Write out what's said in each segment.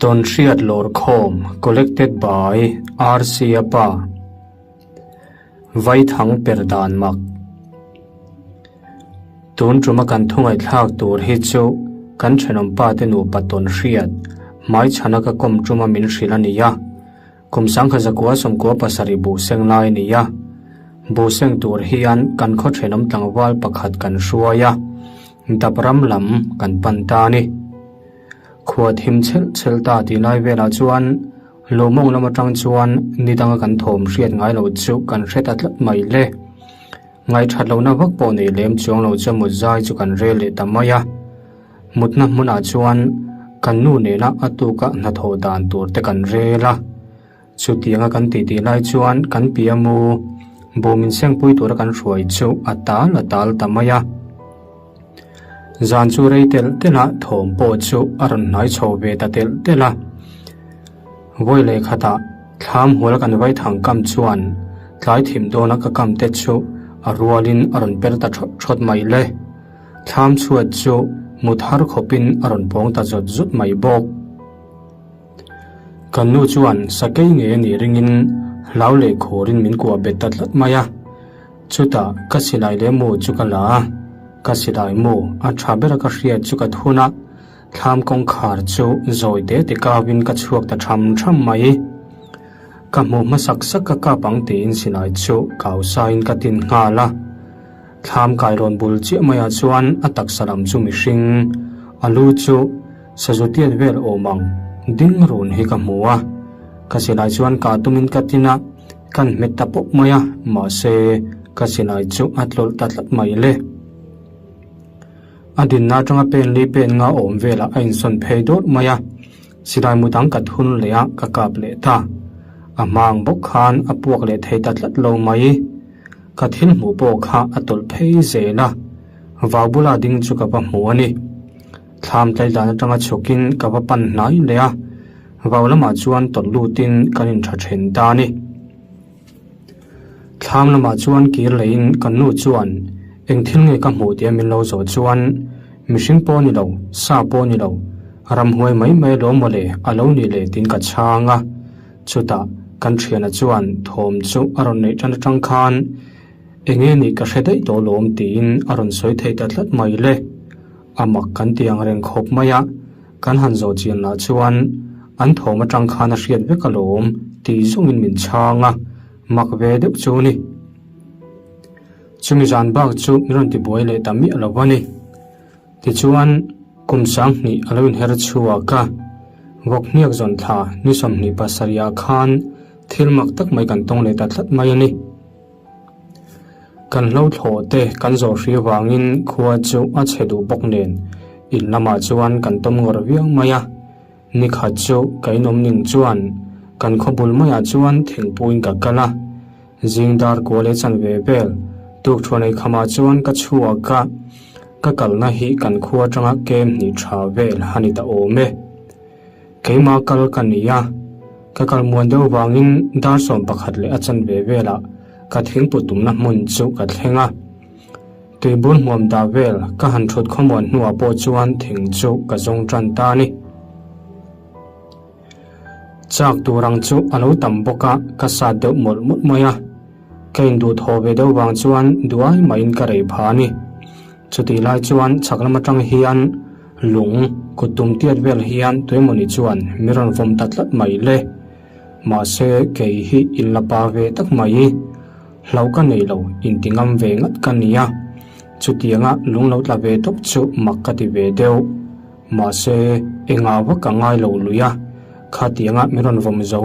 Tawnhriat Lawrkhawm Collected by RC Apa Vaithang per dan mak Tun tuma kan thungaihthlak tur hi chu kan thenawmpa te nupa tawnhriat hmaichhana ka kawm tuma min hrilh a ni a. Kum sangkha zakua sawmkua pasarih buh seng lai a ni a, buh seng tur hian kan khaw thenawm tlangval pakhat kan hruai a, dap ram lam kan pan ta a ni. Khua thim chhelh chhelh ta tih lai velah chuan Lumawng lam atang chuan ni danga kan thawm hriat ngai loh chu kan hre ta tlat mai le. Ngaihthat lohna vak pawh nei lem chuang lo chu mut zai chu kan rel leh ta mai a. Mutna hmunah chuan kan nu nena a tuka hnathawh dan tur te kan rel a. Chutianga kan titi lai chuan kan pia mu bum insengpui tura kan hruai chu a tal a tal ta mai a. Zan chu rei telh telh a thawm pawh chu a rawn hnai chho ve ta telh telh a. Vawi leh khatah thlam hual kan vai thang kam chuan tlai thim dawna ka kam te chu a rualin a rawn per ta thawt thawt mai le. Thlam chhuat chu mut har khawpin a rawn pawng ta zawt zawt mai bawk. Kan nu chuan sakei ngei a nih ringin hlau leh khurin min kuah bet ta tlat mai a. Chutah ka silai leh mu chu ka la a, ka silai mu a tha bera ka hriat chu ka thun a, thlam kawngkhar chu zawi te te kauin ka chhuak ta tham tham mai. Ka hmuh hmasak sak ka kap ang tiin silai chu kau sain ka tin nghal a. Thlam kairawn bul chiah maiah chuan a taksa lam chu mihring, a lu chu sazutiat vel awm ang ding run hi ka hmu a. Ka silai chuan kah tumin ka tin a, kan hmet ta pawp mai a, mahse ka silai chu a tlawlh ta tlat mai le. A dinna atanga pen li pen nga awm velah a insawn phei dawrh mai a, silai mu dang ka thun leh a, ka kap leh ta. A hma ang bawk khan a puak leh thei ta tlat lo mai. Ka thil hmuh pawh kha a tawlh phei zel a, vau bula ding chu ka va hmu a ni. Thlam tlaidan atanga chhukin ka va pan hnai leh a, vau lamah chuan tawlh lutin kan intha then ta a ni. Thlam lamah chuan kir leiin kan nu chuan eng thil nge ka hmuh tia min lo zawh chuan mihring pawh ni lo, sa pawh ni lo, ramhuai mai mai alawm mawle a lo nih leh tiin ka chhang a. Chutah kan thiana chuan thawm chu a rawn neih tan atang khan eng nge nih ka hre daih tawh lawm tiin a rawn sawi thei ta tlat mai le. A mak kan ti ang reng khawp mai a, kan han zawh chian lah chuan an thawm atang khan a hriat vek alawm tih zawngin min chhang a, mak ve deuh chu ni. Chumi zan bak chu min rawn tibuai leh ta miah lo a ni. Tichuan, kum sanghnih a lo inher chhuak a, vawk hniak zawn thla ni 27 ah khan thil mak tak mai kan tawng leh ta tlat mai a ni. Kan hlo thlawh te kan zawh hri vangin khua chu a chhe duh bawk nen in lamah chuan kan tawm ngawr viau mai a. Ni khat chu ka inawm ning chuan kan khaw bul maiah chuan thingpuiin ka kal a. Zing dar kual e chan ve vel tuk thuan ei khamah chuan ka chhuak a, ka kalna hi kan khua atanga kem hnih tha vel a ni ta awm e. Keimah kal ka ni a, ka kal muan deuh vangin dar 11 leh a chan ve velah ka thingput tumna hmun chu ka thleng a. Tuibur hmuam dah vel ka han thut khawmuan hnuah pawh chuan thing chu ka zawng tan ta a ni. Chak tur ang chu a lo tam bawk a, ka sat deuh mawlh mawlh mai a. Ka induh thaw ve deuh vang chuan duai maiin ka rei pha a ni. Chutih lai chuan chhak lam atang hian lung kut tum tiat vel hian tuemawni chuan mi rawn vawm ta tlat mai le. Mahse kei hi in la pa ve tak mai. Hlau ka nei lo, inti ngam ve ngat ka nia. Chutianga lung lo tla ve tawp chu mak ka ti ve deuh. Mahse, engah vak ka ngai lo lui a, khatianga min rawn vawm zo,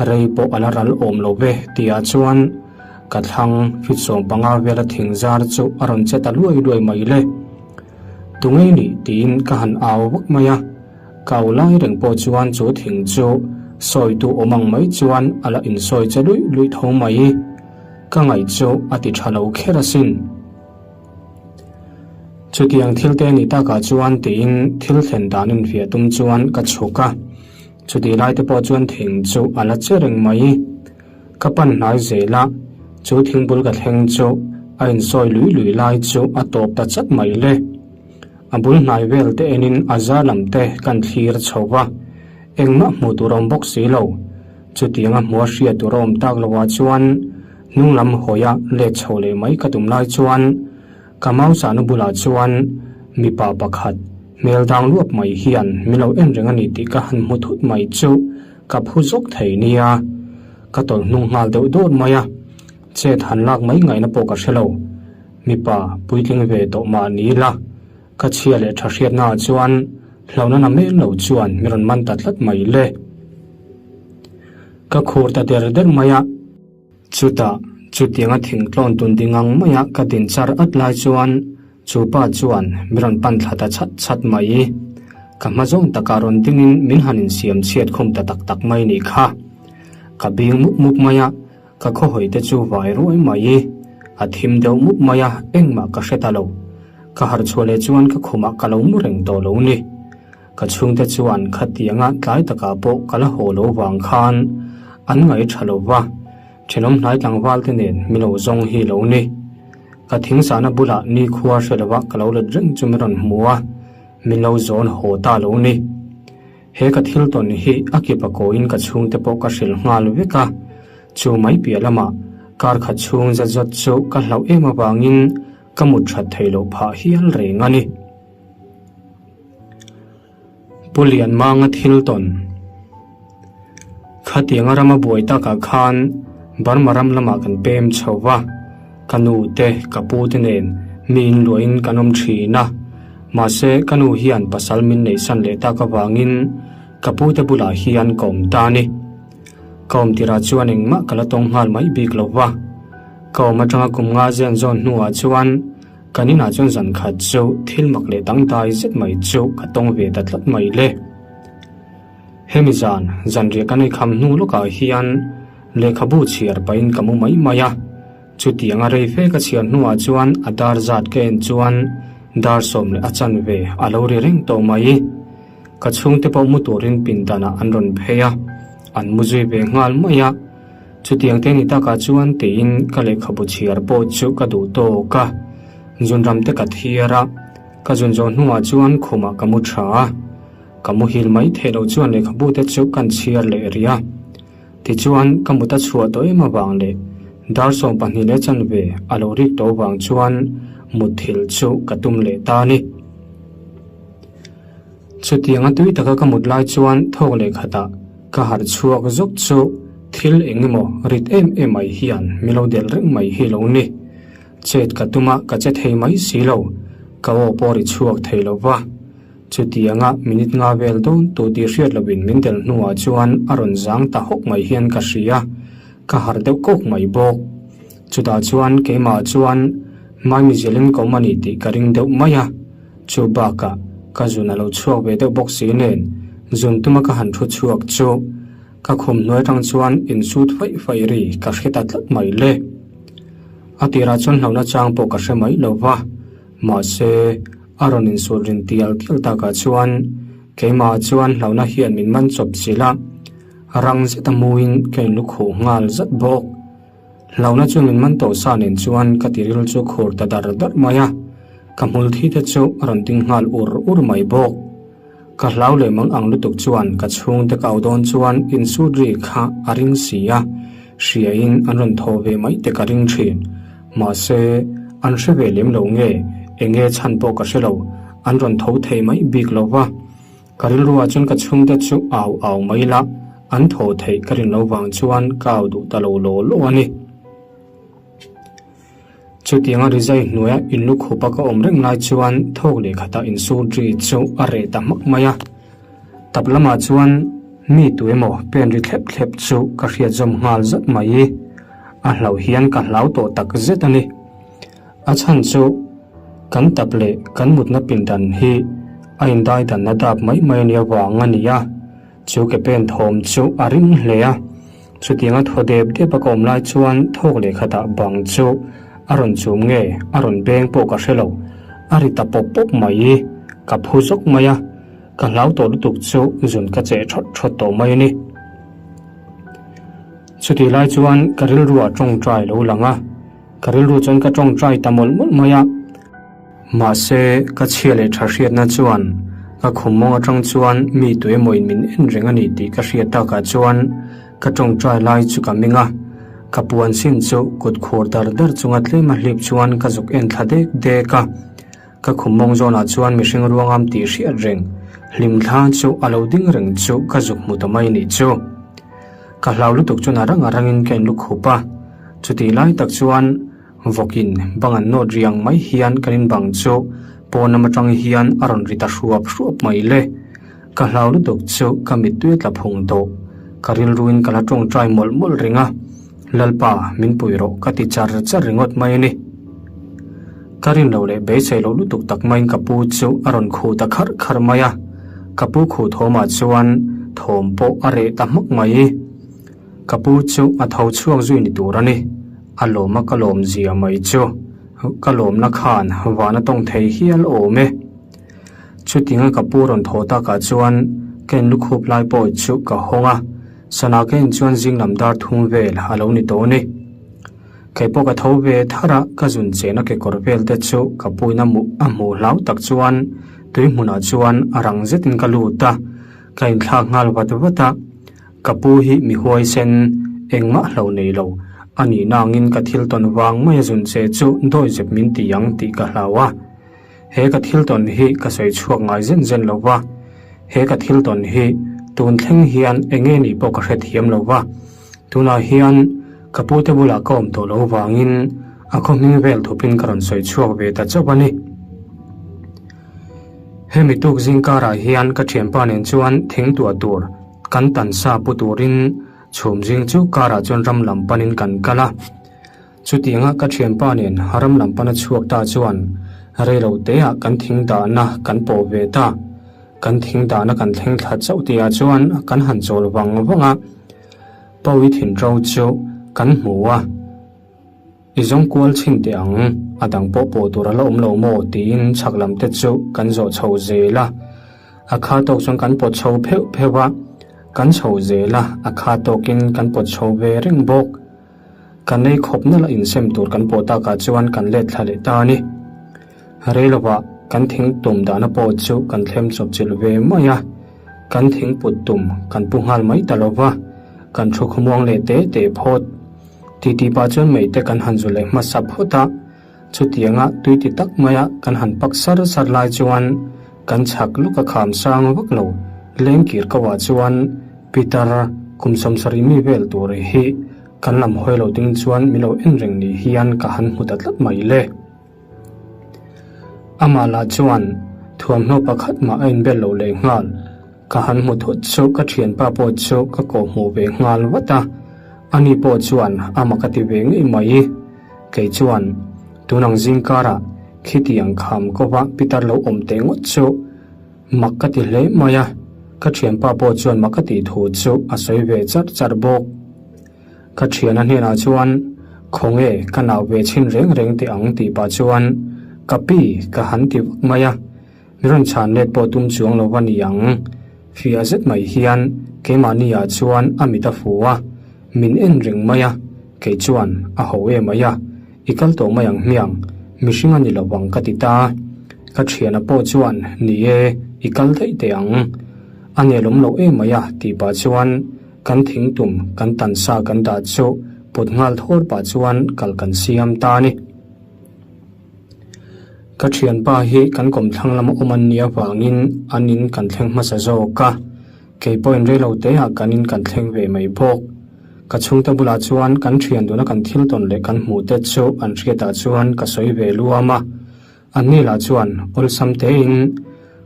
rei pawh a la ral awm lo ve tihah chuan ka thlang fit 15 vela thing zar chu a rawn che ta luai luai mai le. Tunge nih tiin ka han au vak mai a, ka au lai reng pawh chuan chu thing chu sawitu awm ang mai chuan a la insawi che luih luih tho mai. Ka ngaih chu a ti tha lo kher asin. Chutiang thil te ni takah chuan tiin thil thlen dan infiah tum chuan ka chhuk a, chutih lai te pawh chuan thing chu a la che reng mai. Ka pan hnai zel a, chu thing bul ka thleng chu a insawi lui lui lai chu a tawp ta chat mai le. A bul hnai vel te enin a zar lam te kan thlir chho va. Engmah hmuh tur a awm bawk si lo. Chutianga hmuha hriat tur a awm tak loah chuan hnung lam hawia let chho leh mai ka tum lai chuan ka mau chahna bulah chuan mipa pakhat hmel dang luap mai hian min lo en reng a ni tih ka han hmu thut mai chu ka phu zawk thei nia. Ka tawlh hnung nghal deuh dawt mai a, chet han lak mai ngaihna pawh ka hre lo. Mipa puitling ve tawh mah ni ila. Ka chhia leh tha hriatnaah chuan hlauhna na mel lo chuan mi rawn man ta tlat mai le. Ka khur ta der der mai a. Chutah, chutianga thingtlawn tun ding ang maia ka din char at lai chuan chu pa chuan mi rawn pan thla ta chhat chhat mai. Ka hma zawng takah rawn dingin min han insiam chhiat khum ta tak tak mai nih kha. Ka bing mup mup mai a. Ka khawhawi te chu vai ruai mai. A thim deuh mup mai a, engmah ka hre ta lo. Ka harh chhuah leh chuan ka khumah ka lo mu reng tawh lo ni. Ka chhungte chuan khatianga tlai takah pawh ka la haw lo vang khan an ngaih tha lo va, thenawm hnai tlangval te nen mi lo zawng hi lo ni. Ka thingsahna bulah nikhua hre lova ka lo let reng chu mi rawn hmu a, min lo zawn haw ta lo ni. He ka thil tawn hi a kip a kawiin ka chhungte pawh ka hrilh nghal vek a, chu mai piah lamah kar khat chhung zet zawt chu ka hlauh em avangin ka mut that theih loh phah hial reng a ni. Pu Lianmanga thil tawn Khatianga rama buai takah khan Burma ram lamah kan pem chho va, ka nu te, ka pu te nen mi inluahin kan awm thin a. Mahse, ka nu hian pasal min neihsan leh tak avangin ka pu te bulah hian ka awm ta a ni. Ka awm tirah chuan engmah ka la tawng nghal mai bik lo va. Ka awm atanga kum nga zen zawn hnuah chuan kan inah chuan zan khat chu thil mak leh dangdai zet mai chu ka tawng ve ta tlat mai le. Hemi zan, zanriah kan ei kham hnu lawkah hian lehkhabu chhiar pahin ka mu mai mai a. Chutianga rei fe ka chhiar hnuah chuan a dar zat ka en chuan dar 11 a a lo ri reng tawh mai. Ka chhungte pawh mu turin pindanah an rawn phei a, an mu zui ve nghal mai a. Chutiang te ni takah chuan tiin ka lehkhabu chhiar pawh chu ka duh tawk a, zunram te ka thiar a, ka zun zawh hnuah chuan khumah ka mu tha a. Ka muhil mai theih loh chuan lehkhabu te chu kan chhiar leh rih a. Tichuan, ka mut a chhuah tawh em avang leh dar 12 leh chanve a lo rik tawh vang chuan mutthilh chu ka tum leh ta a ni. Chutianga tui taka ka mut lai chuan thawk leh khatah ka harh chhuak zawk chu thil eng emaw rit em em mai hian mi lo delh reng mai hi lo ni. Chet ka tum a, ka che thei mai si lo, ka aw pawh ri chhuak thei lo va. Chutianga minute nga vel dawn tu tih hriat lovin min delh hnuah chuan a rawn zang ta hawk mai hian ka hria, ka harh deuh kawk mai bawk. Chutah chuan keimah chuan Maimi zelin ka awm a ni tih ka ring deuh mai a, chu bakah ka zun a lo chhuak ve deuh bawk si nen zun tuma ka han thu chhuak chu ka khum hnuai atang chuan insut faih faih ri ka hre ta tlat mai le. A tirah chuan hlauhna chang pawh ka hre mai lo va, mahse, A rawn insut rin tial tial takah chuan keimah chuan hlauhna hian min man chawp zilh a, rang zet a muin ka inlu khuh nghal zat bawk. Hlauhna chu min man tawh sa nen chuan ka tiril chu khur ta dar dar mai a, ka hmul thi te chu a rawn ding nghal ur ur mai bawk. Ka hlau leh mang ang lutuk chuan ka chhungte ka au dawn chuan insut ri kha a ring si a, hriain an rawn thaw ve mai te ka ring thin. Mahse, an hre ve lem lo nge, eng nge chhan pawh ka hre lo, an rawn tho thei mai bik lo va. Ka rilruah chuan ka chhungte chu au au mai la, an thaw theih ka rin lo vang chuan ka au duh ta lo law law a ni. Chutianga rizai hnuaia inlukhupa ka awm reng lai chuan thawk leh khatah insur ri chu a reh ta hmak mai a. Tap lamah chuan mi tu emaw pen ri thlep thlep chu ka hriat zawm nghal zat mai. A hlauh hian ka hlau tawh tak zet a ni. A chhan chu kan tap leh kan mutna pindan hi a indaidanna dap mai mai a nih avang a ni a. Chu ke pen thawm chu a ring hle a. Chutianga thaw dep dep a ka awm lai chuan thawk leh khatah bang chu a rawn chum nge a rawn beng pawh ka hre lo, a ri ta pawp pawp mai. Ka phu zawk mai a, ka hlau tawh lutuk chu zun ka cheh thawt thawt tawh mai a ni. Chutih lai chuan ka rilru ah tawngtai lo lang a, ka rilru chuan ka tawngtai ta mawlh mawlh mai a. Mahse, ka chhia leh tha hriatna chuan. Ka khum mawng atang chuan mi tuemaw-in min en reng a ni tih ka hriat takah chuan ka tawngtai lai chu ka meng a. Ka puan sin chu kut khur dar dar chunga tlem a hlip chuan ka zuk en thla dek dek a. Ka khum mawng zawnah chuan mihring ruangam tih hriat reng hlimthla chu a lo ding reng chu ka zuk hmu ta mai nih chu. Ka hlau lutuk chuan a rang a rangin ka inlukhup a. Chutih lai tak chuan Vawkin bang an nawt riang mai hian kan in bang chu pawn lam atang hian a rawn ri ta hruap hruap mai le. Ka hlau lutuk chu ka mittui a tla phung tawh. Ka rilruin ka la tawngtai mawlh mawlh reng a, Lalpa min pui rawh ka ti char char ringawt mai a ni. Ka rin lo leh beisei loh lutuk tak maiin ka pu chu a rawn khuh ta kharh kharh mai a, ka pu khuh thawmah chuan thawm pawh a reh ta hmak mai. Ka pu chu a tho chhuak zui ni tur a ni. A lawma ka lawm zia mai chu ka lawmna khan van a tawng thei hial awm e. Chutinga ka pu rawn thaw takah chuan ka inlukhup lai pawh chu ka hawng a, sana ka en chuan zing lam dar thum vel a lo ni tawh a ni. Kei pawh ka tho ve thar a, ka zun chena kekawr vel te chu ka puina a hmuh hlau tak chuan tui hmunah chuan a rang zetin ka lut a, ka inthlak nghal vat vat a. Ka pu hi mi huaisen engmah hlo nei lo, a nih nangin ka thil tawn vang mai a zun che chu dawizep min ti ang tih ka hlau a. He ka thil tawn hi ka sawi chhuak ngai zen zen lo va, he ka thil tawn hi tun thleng hian eng nge nih pawh ka hrethiam lo va. Tunah hian ka pute bulah ka awm tawh lo vangin a khaw hming vel thupin ka rawn sawi chhuak ve ta chauh a ni. Hemi tuk zingkarah hian ka thianpa nen chuan thingtuah tur Kan tansa pu turin chhum zing chu car ah chuan ram lam panin kan kal a. Chutianga ka thianpa nen ram lam pana chhuak ta chuan reilo te ah kan thing dahna kan pawh ve ta. Kan thing dahna kan thleng thla chauh tih ah chuan kan han chawl vang vang a. Pawi thinro chu kan hmu a. I zawng kual chhin teh ang, a dang pawh pawh tur a la awm lo maw? tiin chhak lam te chu kan zawh chho zel a. A kha tawk chuan kan pawt chho pheuh pheuh a, kan chho zel a, a kha tawkin kan pawt chho ve reng bawk. Kan ei khawp nalh a insem tur kan pawh takah chuan kan let thla leh ta a ni. Rei lovah kan thing tum dahna pawh chu kan thlem chawp chilh ve mai a, kan thing put tum kan pu nghal mai ta lova, kan thu khawmuang leh te te phawt. Titi pah chuan mei te kan han zu leh hmasa phawt a, chutianga tui ti tak maia kan han pak sar sar lai chuan kan chhak lawk a kham sang vak lo. Lengkir ko ah chuan Peter kum 70 mi vel tur hi kan lam hawi lo ding chuan min lo en reng ni hian ka han hmu ta tlat mai le. Amah lah chuan thuamhnaw pakhat mah a inbel lo leh nghal. Ka han hmu thut chu ka thianpa pawh chu ka kawh hmuh ve nghal vat a, ani pawh chuan a mak a ti ve ngei mai. Kei chuan tun ang zing karah khitiang kham kova pitar lo awm teh ngawt chu mak ka ti hle mai a, ka thianpa pawh chuan mak a tih thu chu a sawi ve char char bawk. Ka thiana hnenah chuan Khawnge ka nau ve chhin reng reng teh ang tih pah chuan ka pi ka han ti vak mai a. Mi rawn chhan let pawh tum chuang lo va ni ang. Fiah zet mai hian keimahni ah chuan a mit a fu a, min en reng mai a, kei chuan a ho em mai a, i kal tawh mai ang hmiang, mihring a ni lo vang ka ti ta. Ka thiana pawh chuan ni e, i kal daih teh ang. A nelawm loh em mai a tih pah chuan kan thingtum kan tansa kan dah chu put nghal thawr pah chuan kal kan siam ta a ni. Ka thianpa hi kan kawmthlang lama awm an nih avangin an in kan thleng hmasa zawk a, kei pawhin reilo teah kan in kan thleng ve mai bawk. Ka chhungte bulah chuan kan thian duna kan thil tawn leh kan hmuh te chu an hriatah chuan ka sawi ve luam a, anni lah chuan awlsam tein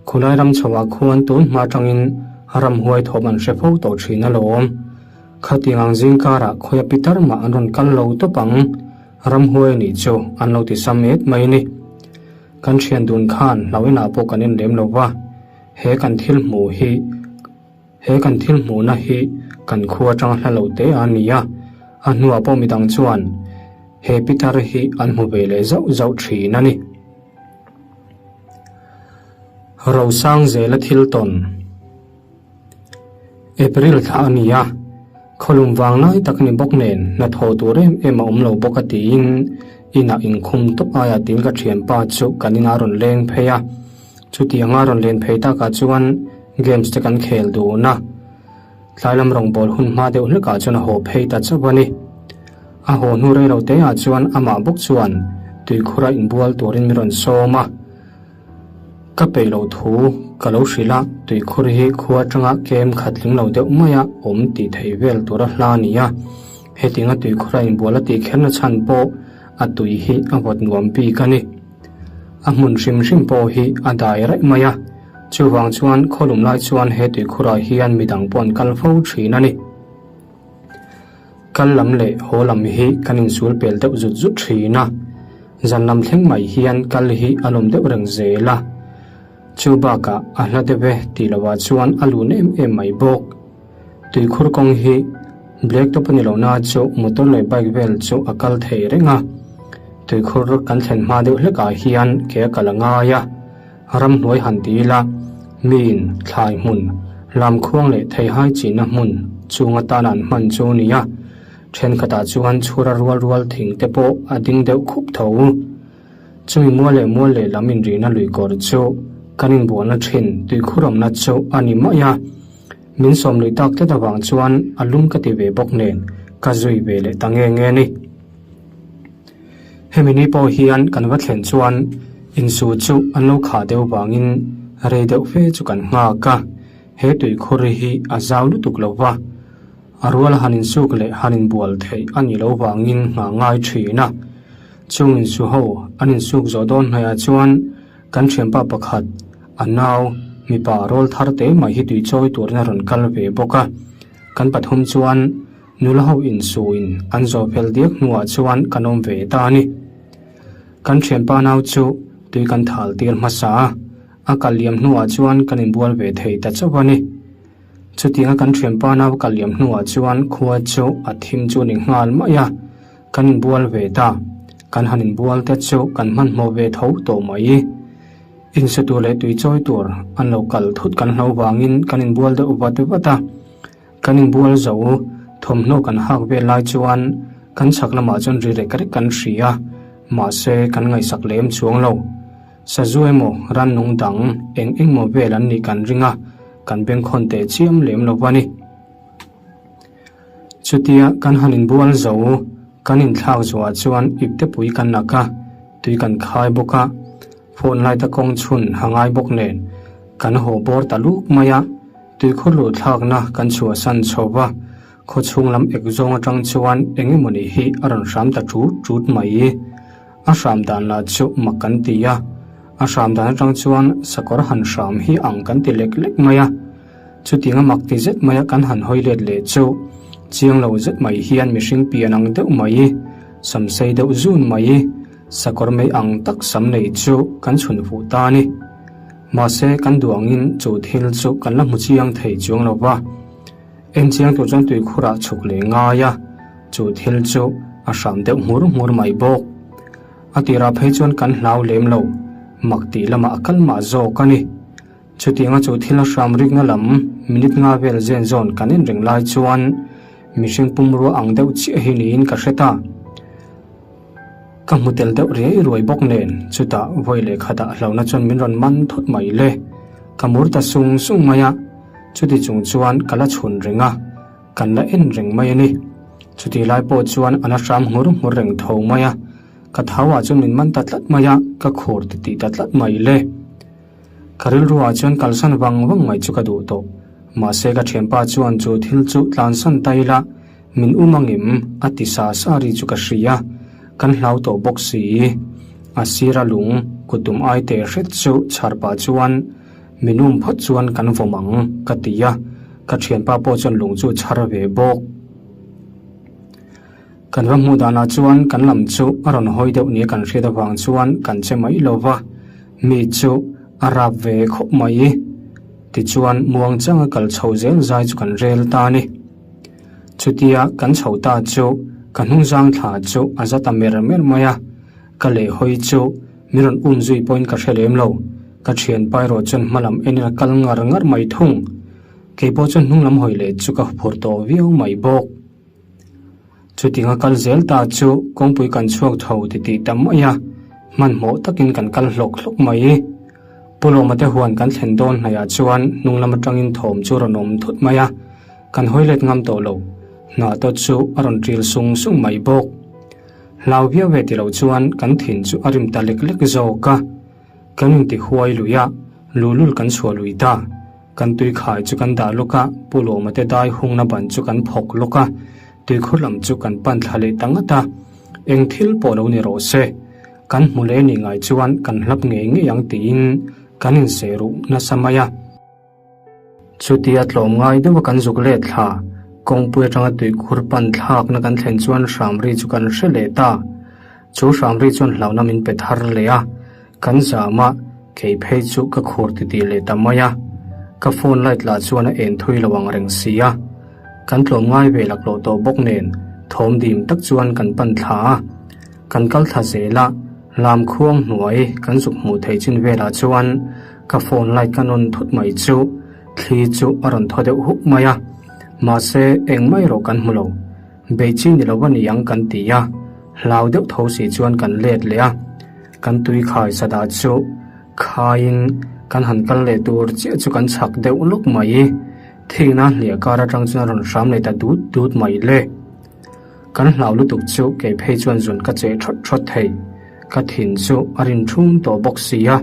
khulai ram chhoah khuan tun hma atangin ramhuai thawm an hre fo tawh thin alawm. Khatiang ang zingkarah khawia pitar mah an rawn kal lo tawp ang. Ramhuai nih chu an lo ti sam et mai ni. Kan thian dun khan hlau inah pawh kan en lem lo va, he kan thil hmuh hi he kan thil hmuhna hi kan khua atanga hla lo te a ni a, a hnuah pawh midang chuan he pitar hi an hmu ve leh zauh zauh thin a ni. Rosang zela thil tawn. April thla a ni a, khawlum vang lai tak a ni bawk nen hnathawh tur em em a awm lo bawk a tiin inah inkhum tawp aia tiin ka thianpa chu kan inah a rawn leng phei a. Chutianga rawn len phei takah chuan games te kan khel dun a. Tlai lam rawngbâwl hun hma deuh hlekah chuan a haw phei ta chauh a ni. A haw hnu rei lo teah chuan amah bawk chuan tuikhura inbual turin min rawn sawm a. Ka peih loh thu ka lo hrilh a, tuikhur hi khua atanga kem khat tling lo deuh maia awm tih theih vel tura hla a ni a. Hetianga tuikhura inbual a tih kherna chhan pawh a tui hi a vawt nuam bik a ni. A hmun hrim hrim pawh hi a dai raih mai a, chuvang chuan khawlum lai chuan he tuikhurah hian midang pawh an kal fo thin a ni. Kal lam leh haw lam hi kan insul pel deuh zut zut thin a, zan lam thleng mai hian kal hi a lawm deuh reng zel a. Chu bakah a hla deuh e tih lohah chuan a lun em em mai bawk. Tuikhur kawng hi black top a ni lohna chu motor leh bike vel chu a kal thei reng a. Tuikhur kan thlen hma deuh hlekah hian ke a kal a ngai a. Ramhnuai han ti ila, miin thlai hmun, lamkhuang leh theihai chinna hmun chung atana an hman chu a ni a, thenkhatah chuan chhura rual rual thing te pawh a ding deuh khup tho. Chumi mual leh mual leh lam inrihna luikawr chu kan inbualna thin tuikhurawmna chu a ni mai a, min sawm lui tak tlat avang chuan a lum ka ti ve bawk nen ka zui ve leh ta nge nge a ni. Hemi ni pawh hian kan va thlen chuan insu chu an lo khah deuh vangin rei deuh fe chu kan nghak a, he tuikhur hi a zau lutuk lo va, a rual han insuk leh han inbual theih a nih loh vangin nghah ngai thin a. Chung insu ho an insuk zawh dawn hnaihah chuan kan thianpa pakhat, a nau, mipa rawl thar te mai hi tuichawi turin a rawn kal ve bawk a, kan pathum chuan Nula ho insuin an zawh fel diak hnuah chuan kan awm ve ta a ni. Kan thianpa nau chu tui kan thal tir hmasa a, a kal liam hnuah chuan kan inbual ve thei ta chauh a ni. Chutianga kan thianpa nau kal liam hnuah chuan khua chu a thim chu a ni nghal mai a, kan inbual ve ta. Kan han inbual te chu kan hmanhmawh ve tho tawh mai. Insu tur leh tui chawi tur an lo kal thut kan hlo vangin kan inbual deuh vat vat a. Kan inbual zo, thawmhnaw kan hak vel lai chuan kan chhak lamah chuan ri rek rek kan hria a, mahse kan ngaihsak lem chuang lo. Sazu emaw rannung dang eng eng maw vel an nih kan ring a, kan bengkhawn teh chiam lem lo va ni. Chutia kan han inbual zo, kan inthlak zuah chuan iptepui kan nak a, tui kan khai bawk a, phone light a kawng chhun a ngai bawk nen kan haw bawr ta luk mai a. Tuikhur luh thlakna kan chhuahsan chho va, khaw chhung lam ek zawng atang chuan eng emawni hi a rawn hram ta ṭut ṭut mai. A hram dan lah chu mak kan ti a, a hram dan atang chuan sakawr han hram hi ang kan ti lek lek mai a. Chutianga mak ti zet maia kan han hawi let leh chu chiang lo zet mai hian mihring pian ang deuh mai, samsei deuh zun mai, sakawr mei ang tak sam nei chu kan chhun fuh ta a ni. Mahse, kan duh angin chu thil chu kan la hmu chiang thei chuang lo va. En chiang tur chuan tuikhurah chhuk leh ngai a, chu thil chu a hram deuh nghur nghur mai bawk. A tirah phei chuan kan hlau lem lo, mak tih lamah a kal mah zawk a ni. Chutianga chu thil a hram rikna lam minute nga vel zen zawn kan en reng lai chuan mihring pumrua ang deuh chiah hi niin ka hre ta. Ka hmu tel deuh riai ruai bawk nen chutah vawi leh khatah hlauhna chuan min rawn man thut mai le. Ka mur ta sung sung mai a, chuti chung chuan ka la chhun reng a, kan la en reng mai a ni. Chuti lai pawh chuan a la hram nghur nghur reng tho mai a, ka thau ah chuan min man ta tlat mai a, ka khur ti tih ta tlat mai le. Ka rilruah chuan kalsan vang vang mai chu ka duh tawh. Mahse ka thianpa chuan chu thil chu tlansan ta ila, Min um angem? a ti sa sa ri chu ka hria, kan hlau tawh bawk si. A sira lung kutum ai teh hret chu chhar pah chuan min um phawt chuan kan vawm ang ka ti a, ka thianpa pawh chuan lung chu chhar ve bawk. Kan va hmuh danah chuan kan lam chu a rawn hawi deuh nia kan hriat avang chuan kan che mai lo va, mi chu a rap ve khawp mai. Tichuan muang changa kal chho zel zai chu kan rel ta a ni. Chutia kan chho ta chu ka hnungzang thla chu a za ta mer mer mai a, ka lehhawi chu min rawn um zui pawhin ka hre lem lo. Ka thianpa erawh chuan hmalam enin a kal ngar ngar mai thung. Kei pawh chuan hnunglam hawi leh chu ka phur tawh viau mai bawk. Chutinga kal zel ta chu kawngpui kan chhuak tho titih ta mai a, hmanhmawh takin kan kal hlawk hlawk mai. Pu Lawma te huan kan thlen dawn hnaihah chuan hnung lam atangin thawm chu rawn awm thut mai a, kan hawi let ngam tawh lo. Hnah tawt chu a rawn ṭil sung sung mai bawk. Hlau viau ve ti lo chuan kan thin chu a rim ta lek lek zawk a. Kan inti huai lui a, luhlul kan chhuah lui ta. Kan tui khai chu kan dah lawk a, Pu Lawma te dai hungna ban chu kan phawk lawk a, tuikhur lam chu kan pan thla leh ta ngat a. Eng thil pawh lo ni rawh se. Kan hmu leh ni ngai chuan kan hlap ngei ngei ang tiin kan inseh ruh nasa mai a. Chutia tlawm ngai deuha kan zuk let thla, kawngpui atanga tuikhur pan thlakna kan thlen chuan hramri chu kan hre leh ta. Chu hramri chuan hlauhna min pe thar leh a, kan zam a, kei phei chu ka khur titih leh ta mai a. Ka phone light lah chuan a en thui lo ang reng si a. Kan tlawm ngai ve laklawh tawh bawk nen thawm dim tak chuan kan pan thla a. Kan kal thla zel a, lam khuang hnuai kan zuk hmuh theih chin velah chuan ka phone light ka nawn thut mai chu thli chu a rawn thaw deuh huk mai a, mahse engmah erawh kan hmu lo. Beih chi ni lo a ni ang kan ti a, hlau deuh tho si chuan kan let leh a, kan tui khai sadah chu khaiin kan han kal leh tur chiah chu kan chhak deuh lawk mai. Thihna hliah kar atang chuan a rawn hram leh ta dut dut mai le. Kan hlau lutuk chu kei phei chuan zun ka cheh thawt thawt thei. Ka thin chu a rin thum tawh bawk si a,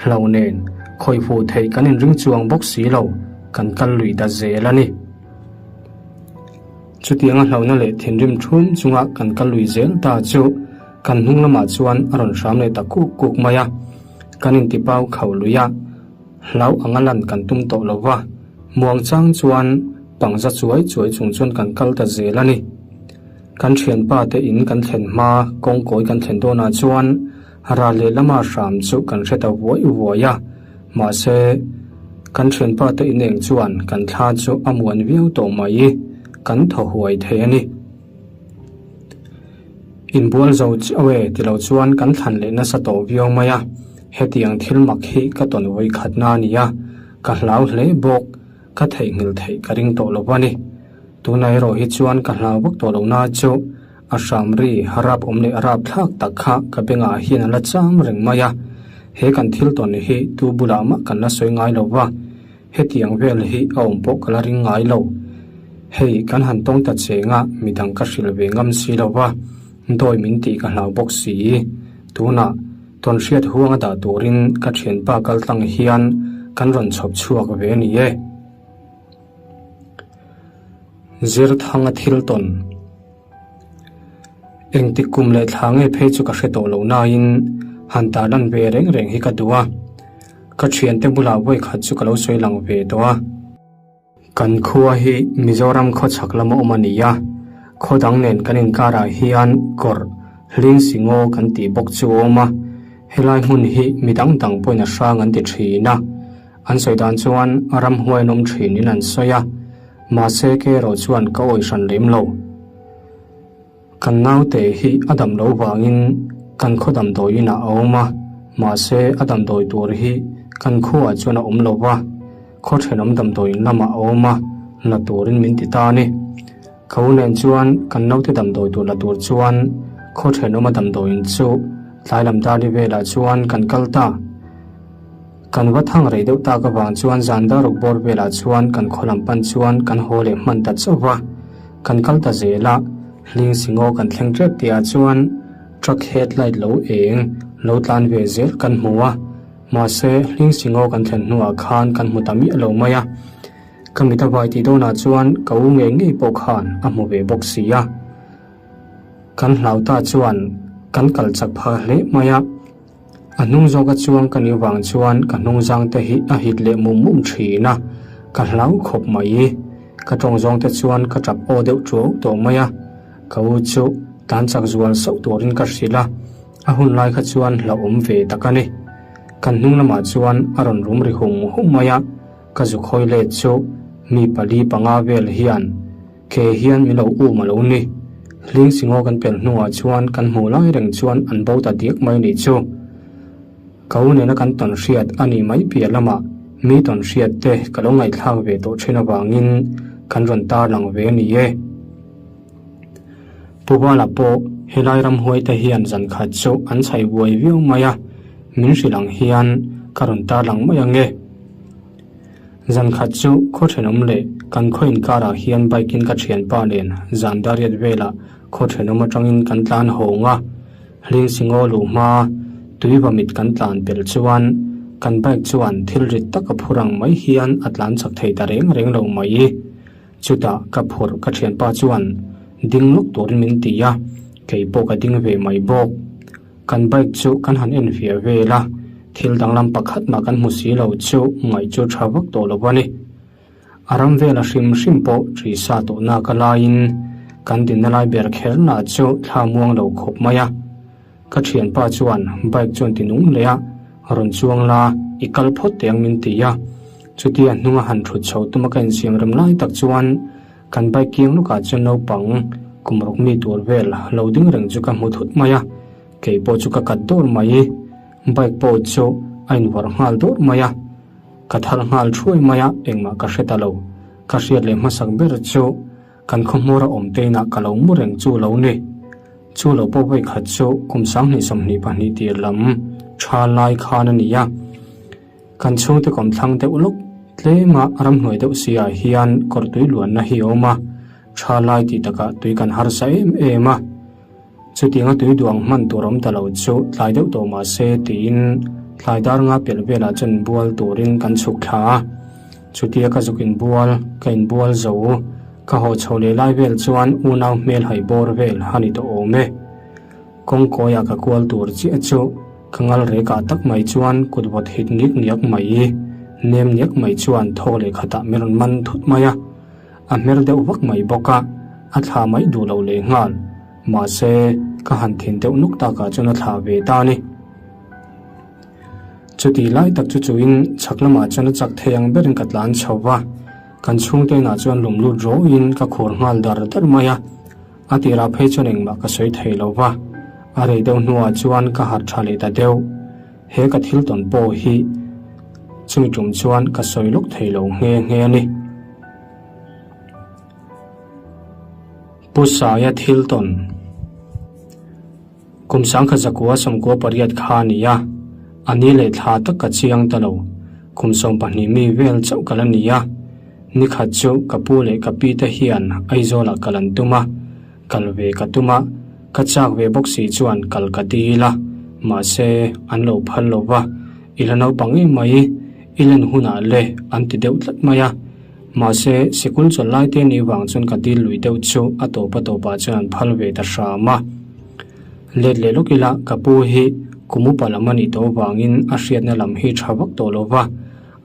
hlau nen khawih fuh theih kan inring chuang bawk si lo, kan kal lui ta zel a ni. Chutianga hlauhna leh thinrim thum chunga kan kal lui zel ta chu kan hnung lamah chuan a rawn hram leh ta kuk kuk mai a, kan intipau khauh lui a. Hlau anga lan kan tum tawh lo va, muangchang chuan pangza chuai chuai chung chuan kan kal ta zel a ni. Kan thianpa te in kan thlen hma kawngkawi kan thlen dawnah chuan ral leh lama hram chu kan hre ta vuai vuai a, mahse kan thianpa te in eng chuan kan thla chu a muan viau tawh mai, kan thaw huai thei a ni. Inbual zo chiau e ti lo chuan kan thlan leh nasa tawh viau mai a, hetiang thil mak hi ka tawn vawi khatna a ni a, ka hlau hle bawk, ka theihnghilh theih ka ring tawh lo a ni. Tunah erawh hi chuan ka hlau vak tawh lo na chu a hram ri rap awm leh rap thlak tak kha ka bengah hian a la cham reng mai a, he kan thil tawn hi tu bulah mah kan la sawi ngai lo va. Hetiang vel hi a awm pawh ka la ring ngai lo. Hei, kan han tawng ta cheng a, midang ka hrilh ve ngam si lo va, dawi min tih ka hlau bawk si. Tunah, tawnhriat huanga dah turin ka thianpa kal tlang hian kan rawn chhawp chhuak ve a ni e. Zirthanga thil tawn. Engtik kum leh thla nge phei chu ka hre tawh lo nain han tarlan ve reng reng hi ka duh a. Ka thiante bulah vawi khat chu ka lo sawi lang ve tawh a. Kan khua hi Mizoram khawchhak lama awm a ni a, khaw dang nen kan inkarah hian kawr hling si ngaw kan tih bawk chu a awm a, helai hmun hi mi dang dang pawhin a hrang an ti thin a. An sawi dan chuan ramhuai an awm thinin an sawi a, mahse kei erawh chuan ka awih hran lem lo. Kan naute hi a dam lo vangin kan khaw damdawi inah a awm a, mahse a damdawi tur hi kan khuaah chuan a awm lo va, khaw thenawm damdawi in lamah a awm a, la turin min ti ta a ni. Ka u nen chuan kan naute damdawi tur la tur chuan khaw thenawma damdawi in chu tlai lam dar li velah chuan kan kal ta. Kan va thang rei deuh tak avang chuan zan dar ruk bawr velah chuan kan khaw lam pan chuan kan haw leh hman ta chauh va, kan kal ta zel a, hling si ngaw kan thleng tep tih ah chuan truck headlight lo eng lo tlan ve zel kan hmu a, mahse hling si ngaw kan thlen hnuah khan kan hmu ta miah lo mai a, ka mit a vai tih dawnah chuan ka u ngei ngei pawh khan a hmu ve bawk si a, kan hlau ta chuan kan kal chak phah hle mai a. A hnung zawka chuang ka nih vang chuan ka hnung zang te hi a hit leh mum mum thin a, ka hlau khawp mai. Ka tawng zawng te chuan ka tap aw deuh tuau tawh mai a, ka u chu tan chak zual sauh turin ka hrilh a, a hun lai kha chuan hlauhawm ve tak a ni. Kan hnung lamah chuan a rawn rum ri hum hum mai a, ka zuk hawi let chu mi pali panga vel hian Ke hian min lo um a lo ni. Hling singaw kan pel hnuah chuan kan hmuh lai reng chuan an bo ta diak mai nih chu. Ka u nena kan tawn hriat a nih mai piah lamah mi tawn hriat te ka lo ngaihthlak ve tawh thin avangin kan rawn tarlang ve a ni e. Pu Vala pawh helai ramhuai te hian zan khat chu an chhaih buai viau mai a, min hrilh ang hian. ka rawn tarlang mai ang e. Zan khat chu khaw thenawm leh kan khaw inkarah hian bike in ka thianpa nen zan dariat velah khaw thenawm atangin kan tlan hawng a. Hling singaw luh hma tui va mit kan tlan pel chuan kan bike chuan thil rit tak a phur ang mai hian a tlan chak thei ta reng reng lo mai. Chutah ka phurh ka thianpa chuan ding lawk turin min ti a, kei pawh ka ding ve mai bawk. Kan bike chu kan han en fiah vel a, thil danglam pakhat mah kan hmu si lo chu ngaih chu tha vak tawh lo a ni. A ram vela hrim hrim pawh ṭi sa tawh nak a laiin kan dinna lai ber kher lah chu thla muang lo khawp mai a. Ka thianpa chuan bike chuan ti nung leh a, rawn chuang la, i kal phawt teh ang min ti a. Chutia hnunga han thut chho tuma ka insiam rem lai tak chuan kan bike kiang lawkah chuan naupang kum ruk mi tur vel lo ding reng chu ka hmu thut mai a, kei pawh chu ka kat dawr mai. Bike pawh chu a invawrh nghal dawr mai a. Ka thar nghal thuai mai a, engmah ka hre ta lo. Ka hriat leh hmasak ber chu kan khawhmawra awm te inah ka lo mu reng chu lo ni. Chu lo pawh vawi khat chu kum 2022 tir lam tha lai khan a ni a. Kan chhungte kawmthlang deuh lawk tlema ramhnuai deuh si ah hian kawr tui luanna hi a awm a, tha lai tih takah tui kan harsa em em a. Chutianga tui duang hman tur awm ta lo chu tlai deuh tawh mah se tiin tlai dar nga pelh velah chuan inbual turin kan chhuk thla a. Chutia ka zuk inbual, ka inbual zo, ka haw chho leh lai vel chuan unau hmel hai bawr vel a ni tawh awm e. Kawngkawiah ka kual tur chiah chu ka ngal rekah tak mai chuan kut vawt hit ngik ngiak mai, nem ngiak mai chuan thawk leh khatah min rawn man thut mai a. A hmer deuh vak mai bawk a, a thla mai duh lo leh nghal. Mahse, ka han thin deuh nuk takah chuan a thla ve ta a ni. Chutih lai tak chu chuin chhak lamah chuan a chak thei ang berin ka tlan chho va, kan chhungte inah chuan lum lut rawhin ka khur nghal dar dar mai a. A tirah phei chuan engmah ka sawi thei lo va, a rei deuh hnuah chuan ka harh tha leh ta deuh. He ka thil tawn pawh hi chumi tum chuan ka sawi lawk thei lo nghe nghe a ni. Pu Saia thil tawn Kum 1998 kha a ni a, a ni leh thla tak ka chiang ta lo. Kum 12 mi vel chauh ka la ni a. Nikhat chu ka pu leh ka pi te hian Aizawlah kal an tum a. Kal ve ka tum a, ka chak ve bawk si chuan kal ka dil a, mahse an lo phal lo va, i la naupang em mai, i len hunah le an ti deuh tlat mai a. Mahse sikul chawlh lai te nih vang chuan ka dil lui deuh chu a tawp a tawpah chuan an phal ve ta hram a. Let leh lawk ila ka pu hi kum upa lam a nih tawh vangin a hriatna lam hi tha vak tawh lo va,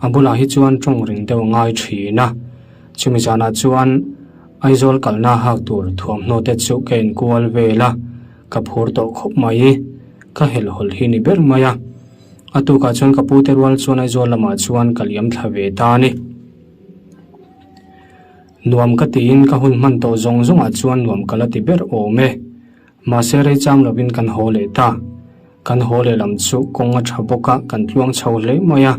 a bulah hi chuan tawng ring deuh a ngai thin a. Chumi zanah chuan Aizawl kalna hak tur thuamhnaw te chu ka inkual vel a, ka phur tawh khawp mai. Ka helhawlh hi ni ber mai a. A tukah chuan ka pute rual chuan Aizawl lamah chuan ka liam thla ve ta a ni. Nuam ka tiin ka hun hman tawh zawng zawngah chuan nuam ka la ti ber awm e. Mahse rei cham lovin kan haw leh ta. Kan haw leh lam chu kawng a tha bawk a, kan tluang chho hle mai a.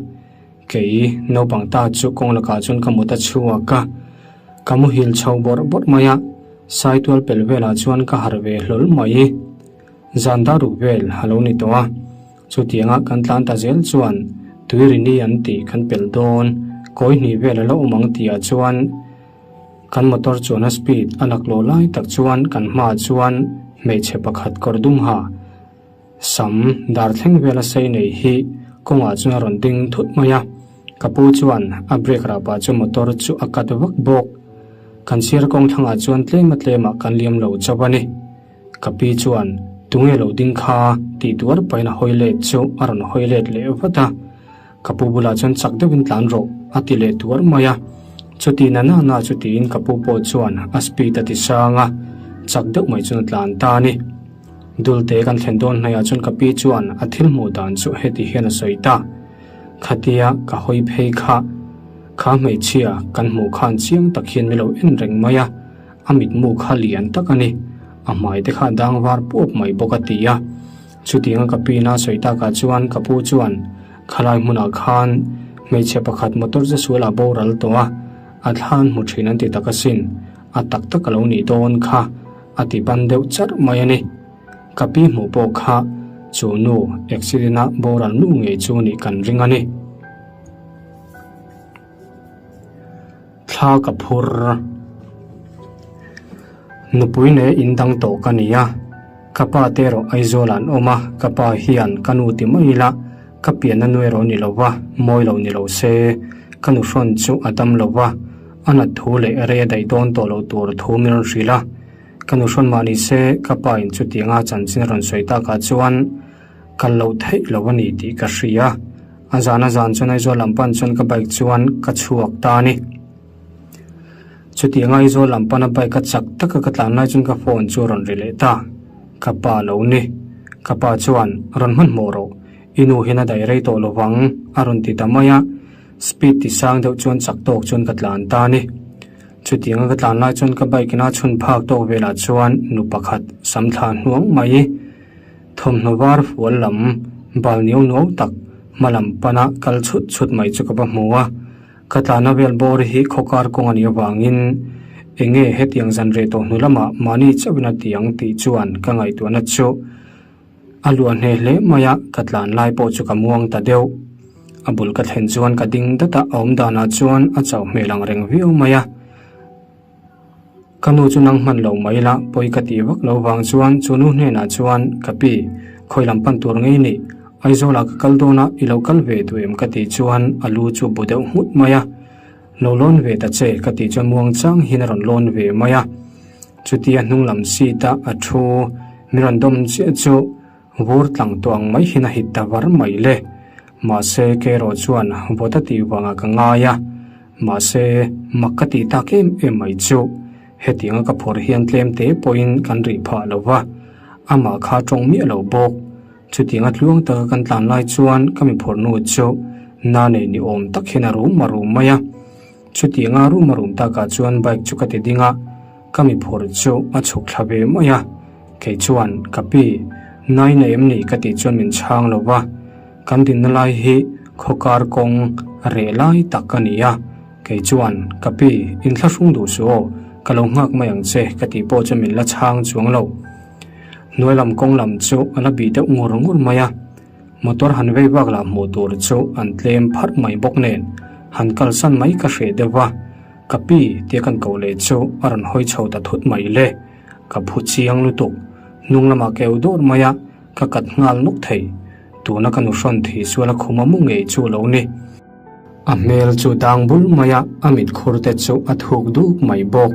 Kei naupang ta chu kawng lakah chuan ka mut a chhuak a, ka muhil chho bawrh bawrh mai a, Saitual pel velah chuan ka harh ve hlawl mai. Zan dar ruk vel a lo ni tawh a, chutianga kan tlan ta zel chuan Tuirini an tih kan pel dawn, kawi hnih vel a lo awm ang tihah chuan kan motor chuan a speed a laklawh lai tak chuan kan hmaah chuan hmeichhe pakhat kawr dum ha Sam dar thleng vela sei nei hi kawngah chuan a rawn ding thut mai a, ka pu chuan a brake rah pah chu motor chu a cut vak bawk. Kan sir kawng thlangah chuan tlema tlemah kan liam lo chauh a ni. Ka pi chuan tunge lo ding kha tih tuar pahin a hawi let chu a rawn hawi let leh vat a, ka pu bulah chuan chak deuhin tlan rawh a ti leh tuar mai a. Chuti na na na chu tiin ka pu pawh chuan a speed a ti sang a, chak deuh mai chuan a tlan ta a ni. Dulte kan thlen dawn hnaihah chuan ka pi chuan a thil hmuh dan chu heti hian a sawi ta. Khatia ka hawi phei kha, kha hmeichhia kan hmuh khan chiang tak hian min lo en reng mai a, a mitmu kha lian tak a ni, a hmai te kha a dang var puap mai bawk a ti a. Chutianga ka pi ina sawi takah chuan ka pu chuan khalai hmunah khan hmeichhe pakhat motor che sualah boral tawh a, a thlan hmu thin an ti tak asin, a tak tak a lo nih dawn kha. A ti ban deuh charh mai a ni. Ka pi hmuh pawh kha Chu nu accident-a boral nu ngei chu nih kan ring a ni. Thla ka phur. Nupui nei in dang tawh ka ni a, ka pa te erawh Aizawl ah an awm a, ka pa hian ka nu ti mai ila ka pianna nu erawh ni lo va, mawi lo ni lo se, ka nu hrawn chu a dam lo va, a nat thu leh rei a daih dawn tawh loh tur thu min rawn hrilh a, ka nu hrawn mah ni se ka pa in chutianga chanchin a rawn sawi takah chuan kal loh theih lo a ni tih ka hria. A zan a zan chuan Aizawl lam pan chuan ka bike chuan ka chhuak ta a ni. Chutiang Aizawl lam pana bike a chak taka ka tlan lai chuan ka phone chu a rawn ri leh ta. Ka pa lo ni. Ka pa chuan, Rawn hmanhmawh rawh. I nu hian a daih rei tawh lo vang, a rawn ti ta mai a. Speed ti sang deuh chuan chak tawk chuan ka tlan ta a ni. Chutianga ka tlan lai chuan ka bike in a chhun phak tawk velah chuan nu pakhat sam thla hnuang mai. Thawmhnaw var fual lam bal niau nuau tak hma lam pana kal chhut chhut mai chu ka va hmu a, ka tlana vel bawr hi khawkar kawng a nih avangin eng nge hetiang zan reh tawh hnu lamah mahni chauhin a ti ang tih chuan ka ngaihtuahna chu a luah hneh hle mai a, ka tlan lai pawh chu ka muang ta deuh. A bul ka thlen chuan ka ding dat a, a awm danah chuan a chauh hmel ang reng viau mai a. Ka nu chu nang hman lo mai la, pawi ka tih vak lo vang chuan chu nu hnenah chuan, Ka pi, khawi lam pan tur ngei ni, Aizawlah ka kal dawn a, i lo kal ve duh em ka tih chuan a lu chu bu deuh nghut mai a. Lo lawn ve ta che ka tih chuan muang chang hian a rawn lawn ve mai a. Chutia hnung lam seat a a thu min rawn dawm chiah chu vur tlang tawh ang mai hian a hit ta var mai le. Mahse kei erawh chuan vawt a tih vangah ka ngai a. Mahse, mak ka tih tak em em mai chu, hetianga ka phawrh hian tlem te pawhin kan rih phah lo va, amah kha tawng miah lo bawk. Chutianga tluang taka kan tlan lai chuan ka mi phawrh nu chu na nei ni awm tak hian a rum a rum mai a. Chutianga rum a rum takah chuan bike chu ka ti ding a, ka mi phawrh chu a chhuk thla ve mai a. Kei chuan, Ka pi, nai nei em ni ka tih chuan min chhang lo va. Kan dinna lai hi khawkar kawng reh lai tak a ni a, kei chuan, Ka pi, inthlahrung duh suh aw, ka lo nghak mai ang che ka tih pawh chu min la chhang chuang lo. Hnuai lam kawng lam chu a la bih deuh ngur ngur mai a, motor han vei vak lah hmuh tur chu an tlem pharh mai bawk nen, han kalsan mai ka hreh deuh va, Ka pi tia kan koh leh chu a rawn hawi chho ta thut mai le, ka phu chiang lutuk, hnung lamah ka eu dawr mai a, ka kat nghal nawk thei. Tuna ka nu hrawn thih sual a khum a mu ngei chu lo ni. A hmel chu dang bul mai a, a mit khur te chu a thuk duk mai bawk.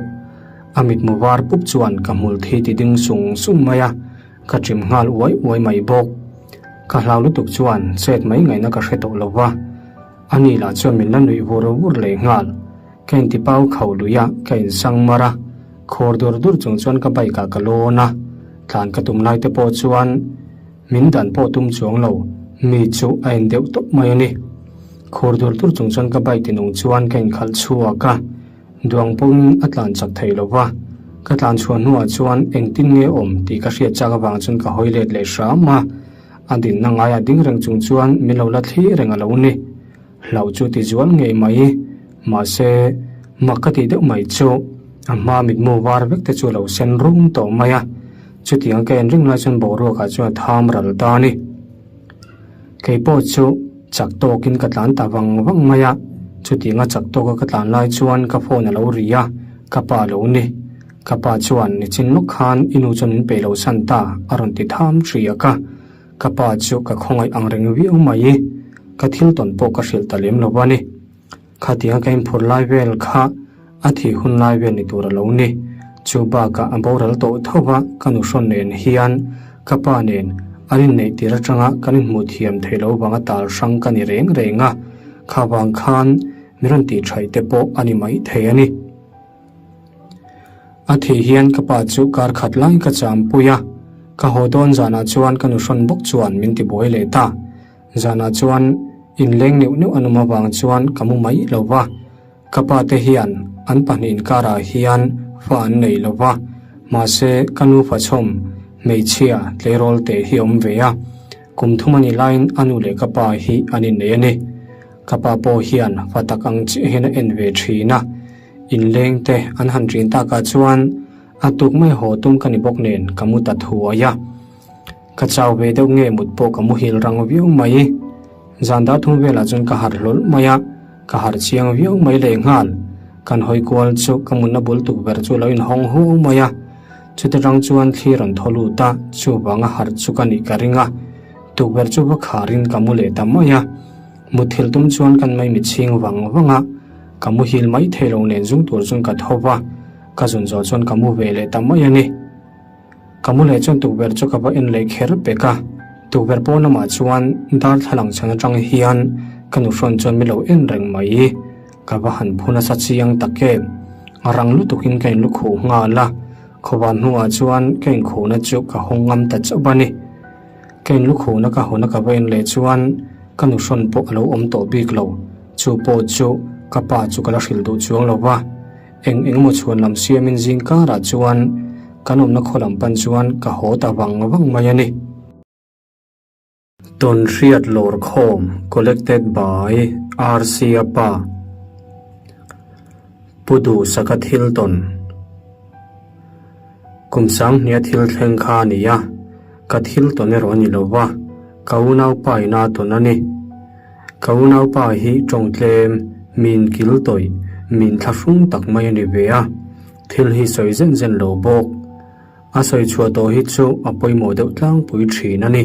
A mitmu var pup chuan ka hmul thi ti ding sung sung mai a, ka chim nghal uai uai mai bawk. Ka hlau lutuk chuan chet mai ngaihna ka hre tawh lo va, ani lah chuan min la nuih vur vur leh nghal. Ka intipau kho lui a, ka insang mar a, khur dur dur chung chuan ka bike ah ka lawn a, tlan ka tum lai te pawh chuan, Min dan pawh tum chuang lo, mi chu a en deuh tawp mai a ni. Khur dur dur chung chuan ka bike tinung chuan ka inkhalh chhuak a, duang pawhin a tlan chak thei lo va. Ka tlan chhuah hnuah chuan engtin nge awm tih ka hriat chak avang chuan ka hawi let leh hram a, a dinna ngaiah ding reng chung chuan min lo la thli reng a lo ni. Hlauh chu ti zual ngei mai. Mahse, mak ka tih deuh mai chu a hma mitmu var vek te chu a lo sen rum tawh mai a. Chutiang ka en ring lai chuan boruakah chuan a tham ral ta a ni. Kei pawh chu chak tawkin ka tlan ta vang vang mai a. Chutianga chak tawka ka tlan lai chuan ka phone a lo ri a, ka pa a lo ni. Ka pa chuan nichin lawk khan i nu chuan min peih lo san ta a rawn ti tham hriak a. Ka pa chu ka khawngaih ang reng viau mai. Ka thil tawn pawh ka hrilh ta lem lo a ni. Khatianga ka inphur lai vel kha a thih hun lai vel ni tur a lo ni. Chu bakah a boral tawh tho va, ka nuhrawn nen hian ka pa nen an inneih tir atanga kan inhmuh thiam theih loh vanga tal hrang ka ni reng reng a, kha vang khan min rawn tih thaih te pawh a ni mai thei a ni. A thih hian ka pa chu kar khat lai ka champui a, ka haw dawn zanah chuan ka nuhrawn bawk chuan min tibuai leh ta. Zanah chuan inleng neuh neuh an awm avang chuan ka mu mai lo va, ka pa te hian an pahnih inkarah hian fa an nei lo va, mahse ka nu fachhawm hmeichhia tleirawl teh hi a awm ve a, kum thum a nih laiin a nu leh ka pa hi an innei a ni. Ka pa pawh hian fa tak ang chiah hian a en ve thin a, inleng te an han ṭin takah chuan a tuk mai haw tum ka ni bawk nen ka mu ta thuai a. Ka chau ve deuh nge mut pawh ka muhil rang viau mai. Zan dar thum velah chuan ka harh hlawl mai a, ka harh chiang viau mai lehnghal. Kan hawi kual chu ka mutna bul tukverh chu a lo inhawng huau mai a. Chuti rang chuan thli rawn thaw lut a, chuvanga harh chu ka nih ka ring a. Tukverh chu va kharin ka mu leh ta mai a. Mutthilh tum chuan kan mai mitchhing vang vang a, ka muhil mai thei lo nen zung tur chuan ka tho va, ka zun zawh chuan ka mu ve leh ta mai a ni. Ka mu leh chuan tukverh chu ka va en leh kher pek a, tukverh pawn lamah chuan darthlalang chhan atang hian ka nuhrawn chuan min lo en reng mai. Ka va han phu nasa chiang tak em? Rang lutukin ka inlukhuh nghal a, khawvar hnuah chuan ka inkhuhna chu ka hawng ngam ta chauh a ni. Ka inlukhuhna ka hawna ka va en leh chuan ka nuhrawn pawh a lo awm tawh bik lo, chu pawh chu ka pa chu ka la hrilh duh chuang lo va. Eng eng emaw chhuan lam siamin zing karah chuan kan awmna khaw lam pan chuan ka haw ta vang vang mai a ni. Tawnhriat Lawrkhawm Collected by RC Apa Pu Duhsaka thil tawn Kum Sanghnia thil thleng kha a ni a, ka thil tawn erawh a ni lo va, ka unaupa ina tawn a ni. Ka unaupa hi tawngtlem, min kil tawih, min thlahrung tak mai a ni ve a, thil hi sawi zen zen lo bawk. A sawi chhuah tawh hi chu a pawimawh deuh tlangpui thin a ni.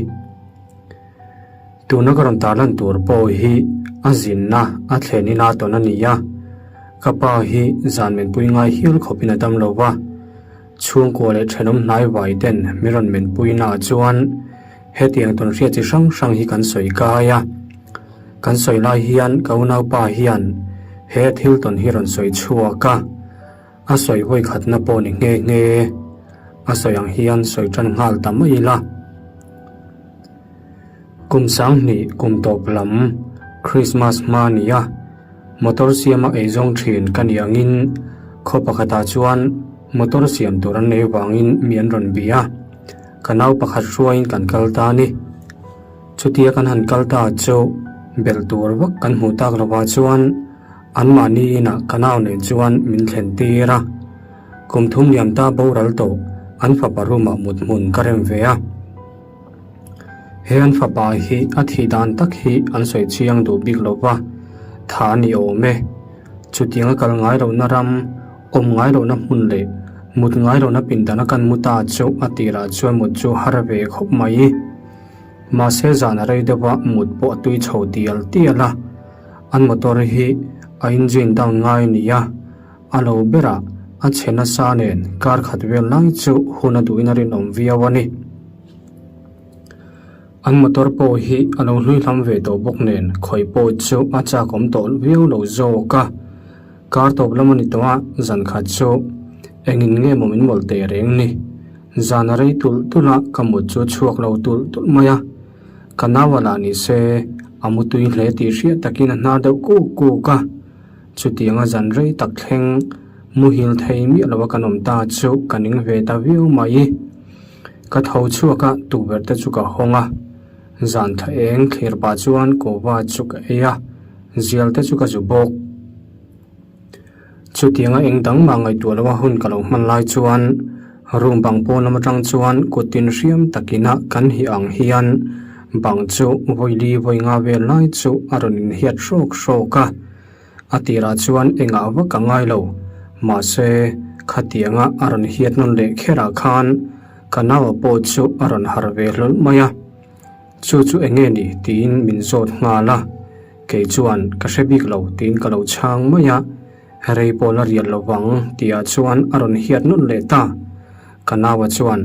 Tuna ka rawn tarlan tur pawh hi a zinna a thlen ina tawn a ni a, ka pa hi zan menpui ngai hial khawpin a dam lo va, chhungkua leh thenawm hnai vai ten min rawn menpui naah chuan hetiang tawn hriat chi hrang hrang hi kan sawi kai a. Kan sawi lai hian ka unaupa hian he thil tawn hi rawn sawi chhuak a. A sawi vawi khatna pawh ni nghe nghe. A sawi ang hian sawi tan nghal ta mai ila. Kum 2000 kum tawp lam Christmas hma a ni a, motor siama eizawng thin ka nih angin khaw pakhatah chuan motor siam tur an nei vangin mi an rawn bih a, ka nau pakhat hruaiin kan kal ta a ni. Chutia kan han kal ta chu belh tur vak kan hmuh tak lovah chuan Anmahni inah ka nau nen chuan min thlen tir a, kum thum liam ta boral tawh an fapa room ah mut hmun ka rem ve a. He an fapa hi a thih dan tak hi an sawi chiang duh bik lo va, tha a ni awm e. Chutiang a kal ngai lohna ram, awm ngai lohna hmun leh mut ngai lohna pindan a kan mu ta chu a tirah chuan mut chu har ve khawp mai. Mahse zan a rei deuh a mut pawh a tui chho tial tial a. An motor hi a engine down ngai a ni a, a lo berah a chhe nasa nen kar khat vel lai chu hun a duhin a rinawm viau a ni. An motor pawh hi a lo hlui hlam ve tawh bawk nen khawih pawh chu a chak awm tawh viau lo zawk a. Kar tawp lam a ni tawh a, zan khat chu engin nge maw min mawlh teh reng ni. Zan a rei tulh tulh a, ka mut chu a chhuak lo tulh tulh mai a. Ka nau a lah ni se, a mu tui hle tih hriat takin a hnar deuh kuk kuk a. Chutianga zan rei tak thleng muhil thei miah loa kan awm ta chu ka ning ve ta viau mai. Ka tho chhuak a, tukverh te chu ka hawng a. Zan tha eng thlir pah chuan kawva chu ka ei a, zial te chu ka zu bawk. Chutianga eng dang mah ngaihtuah loha hun ka lo hman lai chuan room bang pawn lam atang chuan kut tin hriam takina kan hi ang hian bang chu vawi li vawi nga vel lai chu a rawn inhiat hrawk hrawk a. A tirah chuan engah vak a ngai lo. Mahse, khatianga a rawn hiat nawn leh kherah khan ka naua pawh chu a rawn harh ve hlawl mai a. Chu chu eng nge ni tiin min zawt nghal a, kei chuan ka hre bik lo tiin ka lo chhang mai a, rei pawh la rial lo vang tihah chuan a rawn hiat nawlh leh ta. Ka naua chuan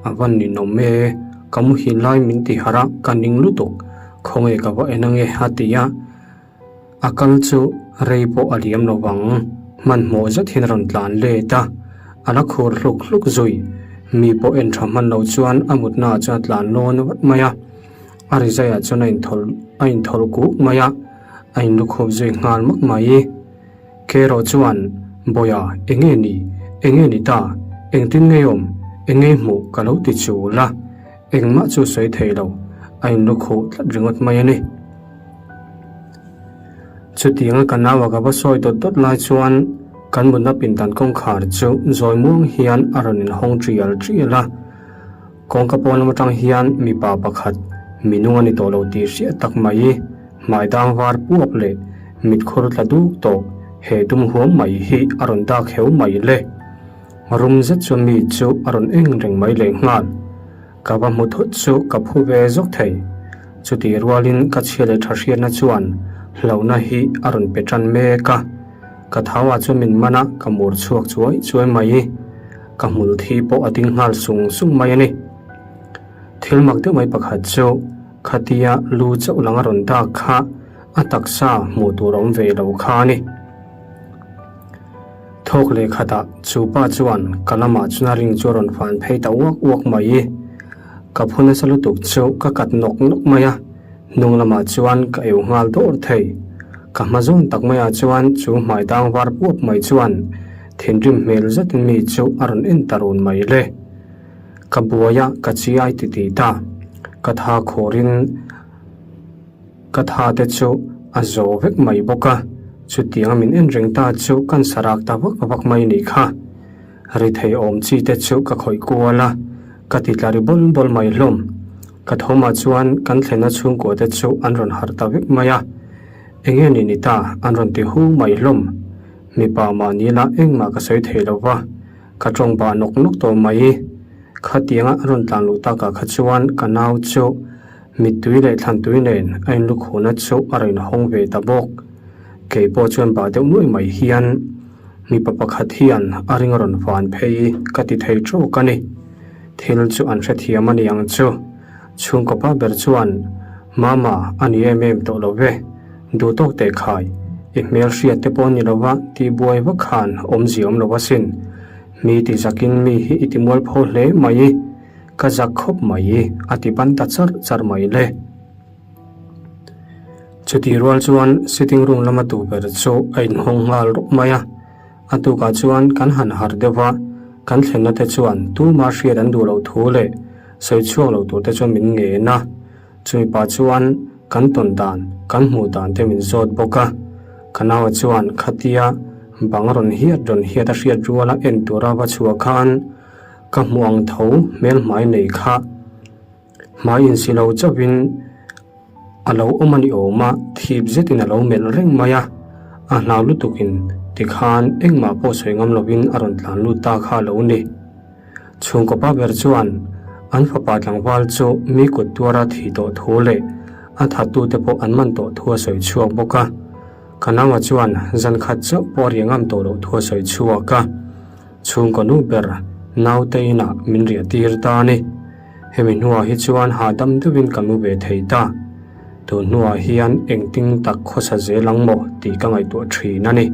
a va ninawm e, ka muhil lai min ti harh a, ka ning lutuk, khawnge ka va en ange a ti a. A kal chu rei pawh a liam lo vang. Hmanhmawh zet hian a rawn tlan let a, a la khur hluk hluk zui. Mi pawh en tha hman lo chuan a mutnaah chuan a tlan lawn vat mai a. A rizaiah chuan a inthawlh a inthawlh kuk mai a, a inlukhup zui nghal mak mai. Kero chuan, Bawia, eng nge ni? Eng nge ni ta? Engtin ngei awm? Eng ngei hmuh? ka lo ti chul a. Engmah chu sawi thei lo, a inlukhuh tlat ringawt mai a ni. Chutianga ka naua ka va sawi dawt dawt lai chuan kan mutna pindan kawngkhar chu zawi muang hian a rawn inhawng tial tial a. Kawngka pawn lam atang hian mipa pakhat mi nung a ni tawh lo tih hriat tak mai, hmai dang var puap leh mitkhur tla duk tawh he dum huam mai hi a rawn dak heu mai le. Rum zet chuan mi chu a rawn eng reng mai leh nghal. Ka va hmu thut chu ka phu ve zawk thei. Chutih rualin ka chhia leh tha hriatna chuan hlauhna hi a rawn pe tan mek a. Ka thauah chuan min man a, ka mur chhuak chuai chuai mai. Ka hmul thi pawh a ding nghal sung sung mai a ni. Thil mak deuh mai pakhat chu khatia lu chauh lang a rawn dak kha a taksa hmuh tur a awm ve lo kha a ni. Thawk leh khatah chu pa chuan ka lamah chuan a ring chu a rawn fan phei ta uak uak mai. Ka phu nasa lutuk chu ka kat nawk nawk mai a, hnung lamah chuan ka eu nghal dawr thei. Ka hma zawn tak maiah chuan chu hmai dang var puap mai chuan thinrim hmel zetin mi chu a rawn en ta run mai le. Ka buai a, ka chi ai ti ti ta. Ka tha khawrin. Ka tha te chu a zo vek mai bawk a, chutianga min en reng ta chu kan sarak ta vak vak mai nih kha. Ri thei awm chi te chu ka khawih kual a, ka ti tla ri bawl bawl mai hlawm. Ka thawmah chuan kan thlenna chhungkua te chu an rawn harh ta vek mai a, enge ni ni ta an rawn ti hu mai hlawm. Mipa mahni lah engmah ka sawi thei lo va, ka tawng bah nawk nawk tawh mai. Khatianga an rawn tlan luh takah kha chuan ka nau chu Mittui leh thlantui nen a inlukhuna chu a rawn hawng ve ta bawk. Kei pawh chuan bah deuh nuai mai hian mipa pakhat hian a ring a rawn van phei ka ti thei tawk a ni. Thil chu an hrethiam a ni ang chu. Chhungkaw pa ber chuan, Mama, a ni em em tawh lo ve. Duh tawk teh khai. I hmel hriat te pawh ni lova tihbuai vak khan awmzia awm lo asin. Mi ti zakin mi hi i timualpho hle mai. Ka zak khawp mai, a ti ban ta charh charh mai le. Chutih rual chuan sitting room lama tu ber chu a inhawng nghal rawp mai a. A tukah chuan kan han harh deuh va, kan thlenna te chuan tuma hriat an duh loh thu leh sawi chhuak lo tur te chuan min ngen a. Chumi pah chuan kan tawn dan, kan hmuh dan te min zawt bawk a. Ka naua chuan khatia bang rawn hiat rawn hiat a hriat ruala en tura va chhuah khan, Ka hmuh ang tho hmel hmai nei kha hmai insi lo chauhin a lo awm a ni awm a, thip zetin a lo melh reng mai a, a hlau lutukin tikhan engmah pawh sawi ngam lovin a rawn tlan lut ta kha a lo ni. Chhungkaw pa ber chuan an fapa tlangval chu mi kut tuara thih tawh thu leh a thattute pawh an man tawh thu a sawi chhuak bawk a, ka naua chuan zan khat chauh pawh a riah ngam tawh loh thu a sawi chhuak a. Chhungkaw nu ber naute inah min riah tir ta a ni. Hemi hnuah hi chuan hahdam deuhin ka mu ve thei ta. Tun hnuah hian engtin tak khawsa zel ang maw tih ka ngaihtuah thin a ni.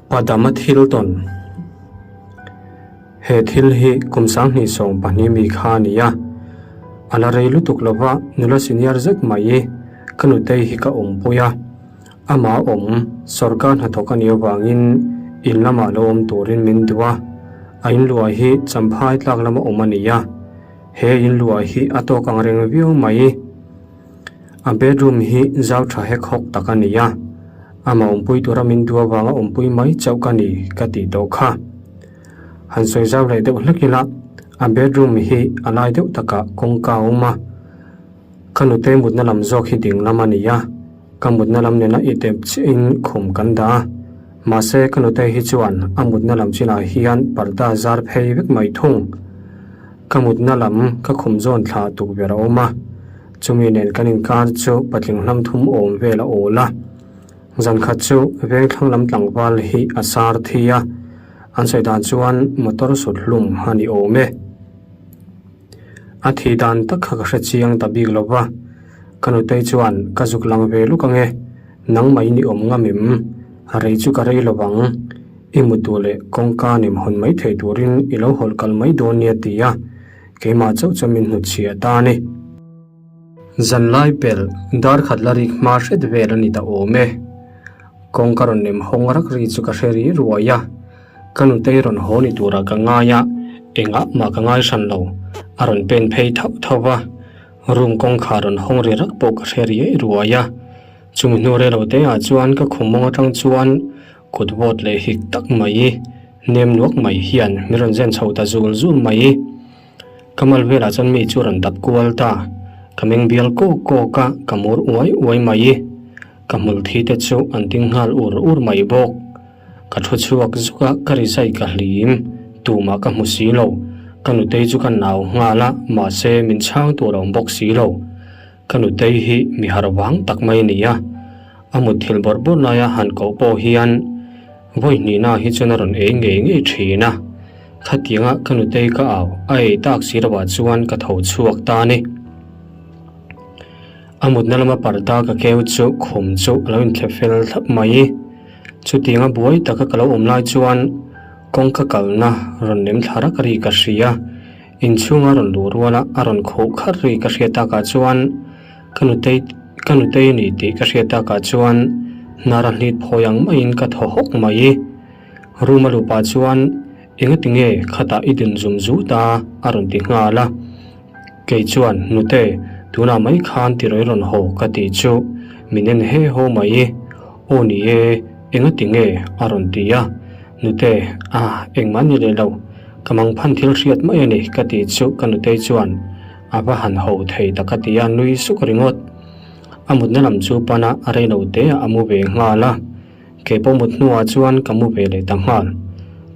Padama thil tawn He thil hi kum 2022 mi kha a ni a. A la rei lutuk lova nula senior zet mai ka nutei hi ka awmpui a. Amah awm, sorkar hnathawk a nih avangin in lamah lo awm turin min duh a, a inluah hi Champhai tlak lama awm a ni a, he inluah hi a tawk ang reng viau mai. A bedroom hi zau tha hek hawk tak a ni a, amah awmpui tura min duh avanga awmpui mai chauh ka ni ka tih tawh kha. Han sawi zau leh deuh hlek ila, a bedroom hi a lai deuh takah kawngka a awm a, ka nute mutna lam zawk hi ding lam a ni a, Ka mutna lam nena i tep chiahin khum kan dah a, mahse ka nutei hi chuan a mutna lam chinah hian parda zar phei vek mai thung. Ka mutna lam ka khum zawn thlah tukverh a awm a, chumi nen kan inkar chu patling hlam thum awm vel a awl a. Zankhat chu vengthlang lam tlangval hi a sar thi a, an sawi dan chuan motor sut hlum a ni awm e. A thih dan tak kha ka hre chiang ta bik lo va, ka nutei chuan ka zuk lang ve luk ange, nangmah in i awm ngam em? Rei chu ka rei lo vang, i mut duh leh kawngka nem hawn mai thei turin i lo hawlh kal mai dawn nia ti a, keimah chauh chuan min hnutchhiah ta a ni. Zanlai pelh dar khat la rik hma hret vel a ni ta awm e. Kawngka rawn nem hawng rak ri chu ka hre ri ruai a. Ka nutei rawn haw ni turah ka ngai a, engah mah ka ngai hran lo. A rawn pen phei thauh thauh va, room kawngkhar rawn hawng ri rak pawh ka hre riai ruai a. Chumi hnu rei lo te ah chuan ka khum mawng atang chuan kut vawt leh hik tak mai. Nem nuak mai hian min rawn zen chho ta zul zul mai. Ka mal velah chuan mi chu rawn dap kual ta. Ka meng bial kawk kawk a, ka mur uai uai mai. Ka hmul thi te chu an ding nghal ur ur mai bawk. Ka thu chhuak zuk a, ka rizai ka hlim. Tumah ka hmu si lo. Ka nutei chu ka nau nghal a, mahse min chhang tur a awm bawk si lo. Ka nutei hi mi harh vang tak mai a ni a, a mutthilh bawrh bawrh laia han koh pawh hian vawi hnihna hi chuan a rawn ei ngei ngei thin a. Khatianga ka nutei ka au a ei tak si lovah chuan ka tho chhuak ta a ni. A mutna lama parda ka keu chu khum chu a lo inthlep fel thlap mai. Chutianga buai taka ka lo awm lai chuan kawngka kalna rawn nem thla rak ri ka hria. Inchhunga rawn luh ruala a rawn khuh kharh ri ka hriat takah chuan ka nutei ka nutei a ni tih ka hriat takah chuan hnar a hlit phawi ang maiin ka thaw hawk mai. Room a luh pah chuan engati nge khatah i din zum zut a a rawn ti nghal a. Kei chuan nute tunah mai khan tirawi rawn haw ka tih chu min en he haw mai. Aw ni e, engati nge? a rawn ti a. Nute, ah, engmah ni leh lo. Ka mangphan thil hriat mai a ni ka tih chu ka nutei chuan a va han ho thei tak a ti a, nui suk ringawt. A mutna lam chu pana a rei lo te ah a mu ve nghal a. Kei pawh mut hnuah chuan ka mu ve leh ta nghal.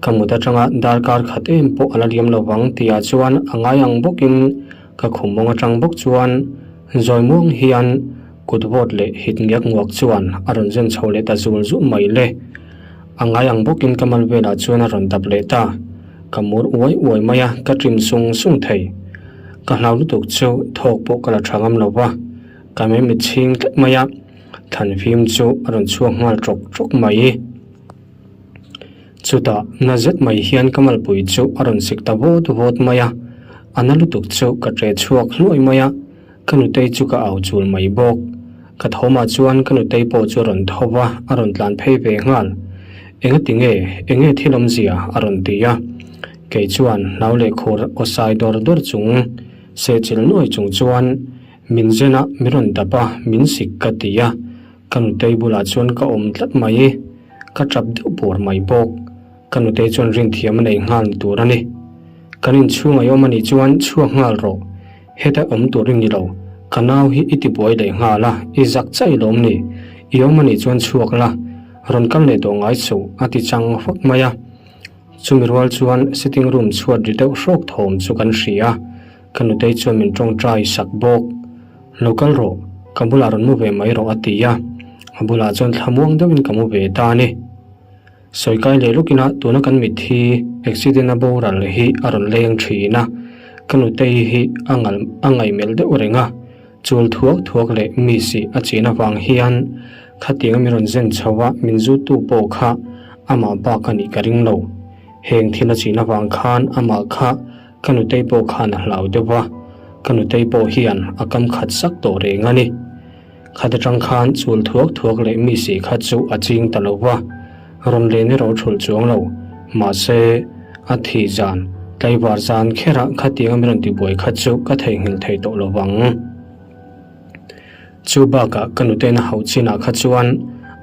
Ka mut atanga darkar khat em pawh a la liam lo vang tihah chuan a ngai ang bawkin ka khum mawng atang bawk chuan zawi muang hian Kut vawt leh hit ngiak nguak chuan a rawn zen chho leh ta zul zul mai le. A ngai ang bawkin ka mal velah chuan a rawn dap leh ta. Ka mur uai uai mai a, ka ṭim sung sung thei. Ka hlau lutuk chu thawk pawh ka la ṭha ngam lo va, ka mei mit chhing tlat mai a, thlan fim chu a rawn chhuak nghal ṭawk ṭawk mai. Chutah na zet mai hian ka malpui chu a rawn sik ta vawt vawt mai a, a na lutuk chu ka ṭe chhuak hluai mai a. Ka nutei chu ka au chul mai bawk. Ka thawmah chuan ka nutei pawh chu a rawn tho va, a rawn tlan phei ve nghal. Engati nge, enge thil awmzia? a rawn ti a. Kei chuan hlau leh khur aw sai dawr dawr chung, sehchilh nuai chung chuan min zen a, min rawn dap a, min sik ka ti a. Ka nutei bulah chuan ka awm tlat mai. Ka tap deuh pur mai bawk. Ka nutei chuan rinthiam a nei nghal ni tur a ni. Kan inchhung a awm a nih chuan chhuak nghal rawh. Heta awm tur i ni lo, ka nau hi i ti buai leh nghal a, i zak chaih lawm ni? I awm a nih chuan chhuak la, rawn kal leh tawh ngai suh, a ti chang fak mai a. Chumi rual chuan sitting room chhuat ri deuh hrawk thawm chu kan hria a, ka nutei chuan min tawngtai sak bawk. Lo kal rawh, ka bulah rawn mu ve mai rawh a ti a, a bulah chuan thlamuang deuhin ka mu ve ta a ni. Sawi kai leh lawk ina tuna kan mit hi accident a boral hi a rawn leng thin a, ka nutei hi a ngal a ngaihmelh deuh reng a, chul thuak thuak leh mi sih a chin avang hian khatianga min rawn zen chho a min zuttu pawh kha amah bak a nih ka ring lo. Heng thil a chin avang khan amah kha ka nutei pawh khan a hlau deuh a, ka nutei pawh hian a kam khat sak tawh reng a ni. Khat atang khan chul thuak thuak leh mi si kha chu a ching ta lo va, rawn len erawh thulh chuang lo. Mahse, a thih zan, tlaivar zan kherah khatianga min rawn tibuai kha chu ka theihnghilh thei tawh lo vang. Chu bakah ka nutena hauh chinah kha chuan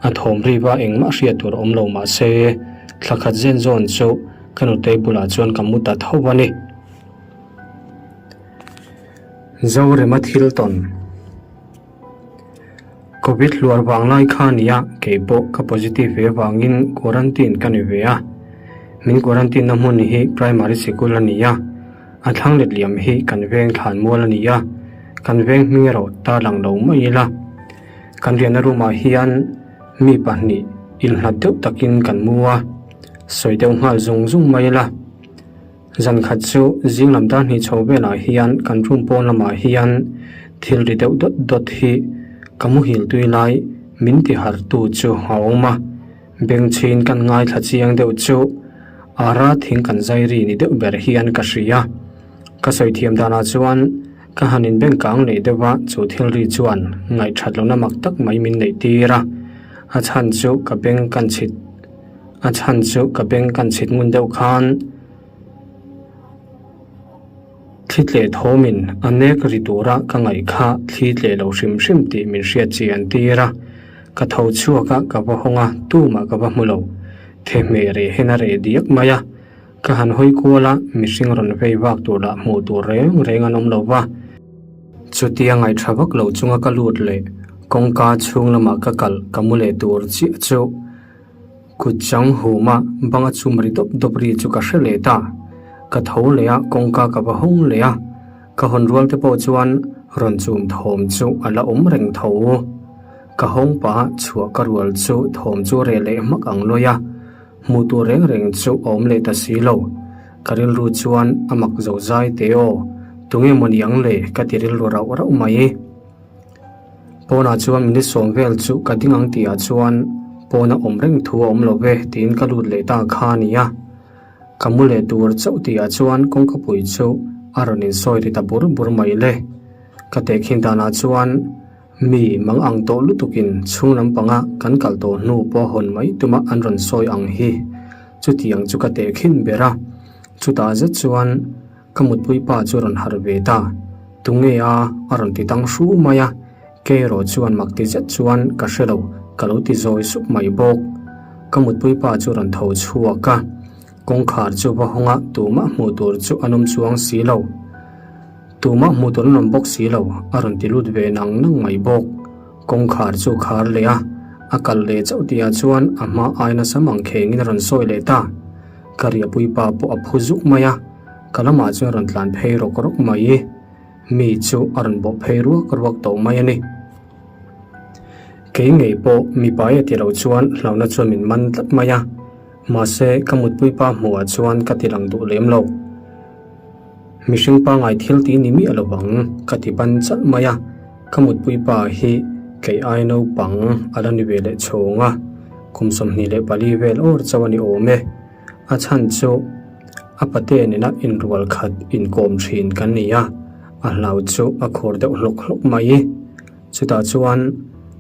a thawm riva engmah hriat tur awm lo mahse, thla khat zen zawn chu ka nutei bulah chuan ka mu ta tho a ni. Zorema thil tawn. Covid hluar vang lai kha nia kei pawh ka positive ve vangin quarantine ka ni ve a. Min quarantine na hmun hi primary sikul a ni a, a thlang let liam hi kan veng thlan mual a ni a, kan veng hming erawh tarlang lo mai ila. Kan riahna room ah hian mi pahnih inhlat deuh takin kan mu a, sawi deuh nghal zung zung mai ila. Zan khat chu zing lam dar hnih chho velah hian kan room pawn lamah hian thil ri deuh dawt dawt hi ka muhil tui lai min ti hartu chu a awm a, bengchhin kan ngaithla chiang deuh chu ara thing kan zai ri ni deuh ber hian ka hria. Ka sawi thiam danah chuan ka han inbeng kang leh deuh a, chu thil ri chuan ngaihthat lohna mak tak mai min neih tir a, a chhan chu ka beng kan chhit. A chhan chu ka beng kan chhit ngun deuh khan thli tleh thawmin a nek ri tura ka ngaih kha thli tleh lo hrim hrim tih min hriat chi an tir a. Ka tho chhuak a, ka va hawng a, tumah ka va hmu lo. Thehmeh reh hian a reh diak mai a, ka han hawi kual a, mihring rawn vei vak tur lah hmuh tur reng reng an awm lo va. Chutia ngaihṭha vak lo chunga ka lut leh kawngka chhung lamah ka kalh ka mu leh tur chiah chu kut chang huma banga chum ri dawp dawp ri chu ka hre leh ta. Ka tho leh a, kawngka ka va hawng leh a, ka hawn rual te pawh chuan rawn chum thawm chu a la awm reng tho. Ka hawng pah chhuah ka rual chu thawm chu reh leh hmak ang lawi a, hmuh tur reng reng chu a awm leh ta si lo. Ka rilru chuan a mak zo zai teh aw, tunge maw ni ang le ka ti rilru rauh rauh mai. Pawnah chuan minute sawm vel chu ka ding ang tihah chuan pawna awm reng thu a awm lo ve tiin ka lut leh ta kha a ni a. Ka mu leh tur chauh tihah chuan kawngkapui chu a rawn insawi ri ta bur bur mai le. Ka tehkhin danah chuan Mi mang ang tawh lutukin chhung lampanga kan kal tawh hnu pawh hawn mai tuma an rawn sawi ang hi. Chutiang chu ka tehkhin ber a. Chutah zet chuan ka mutpui pa chu rawn harh ve ta. Tunge a? a rawn ti tang hru mai a. Kei erawh chuan mak ti zet chuan ka hre lo, ka lo ti zawi sup mai bawk. Ka mutpui pa chu rawn tho chhuak a. Kawngkhar chu va hawng a, tumah hmuh tur chu an awm chuang si lo. Tumah hmuh tur an awm bawk si lo, a rawn ti lut ve nang nang mai bawk. Kawngkhar chu khar leh a, a kal leh chauh tihah chuan a hma ai nasa mang khengin a rawn sawi leh ta. Ka riahpui pa pawh a phu zuk mai a, ka lamah chuan rawn tlan phei rawk rawk mai. Mi chu a rawn bawh phei ruak ruak tawh mai a ni. Kei ngei pawh mipa e ti lo chuan hlauhna chuan min man tlat mai a, mahse ka mutpui pa hmuhah chuan ka ti lang duh lem lo. Mihring pangai thil tih ni miah lo ang ka ti ban chalh mai a, ka mutpui pa hi kei ai naupang a la ni ve leh chhawng a, kum 24 vel awr chauh a ni awm e. A chhan chu a pate nena inrual khat inkawm thin kan ni a, a hlau chu a khur deuh hlawk hlawk mai. Chutah chuan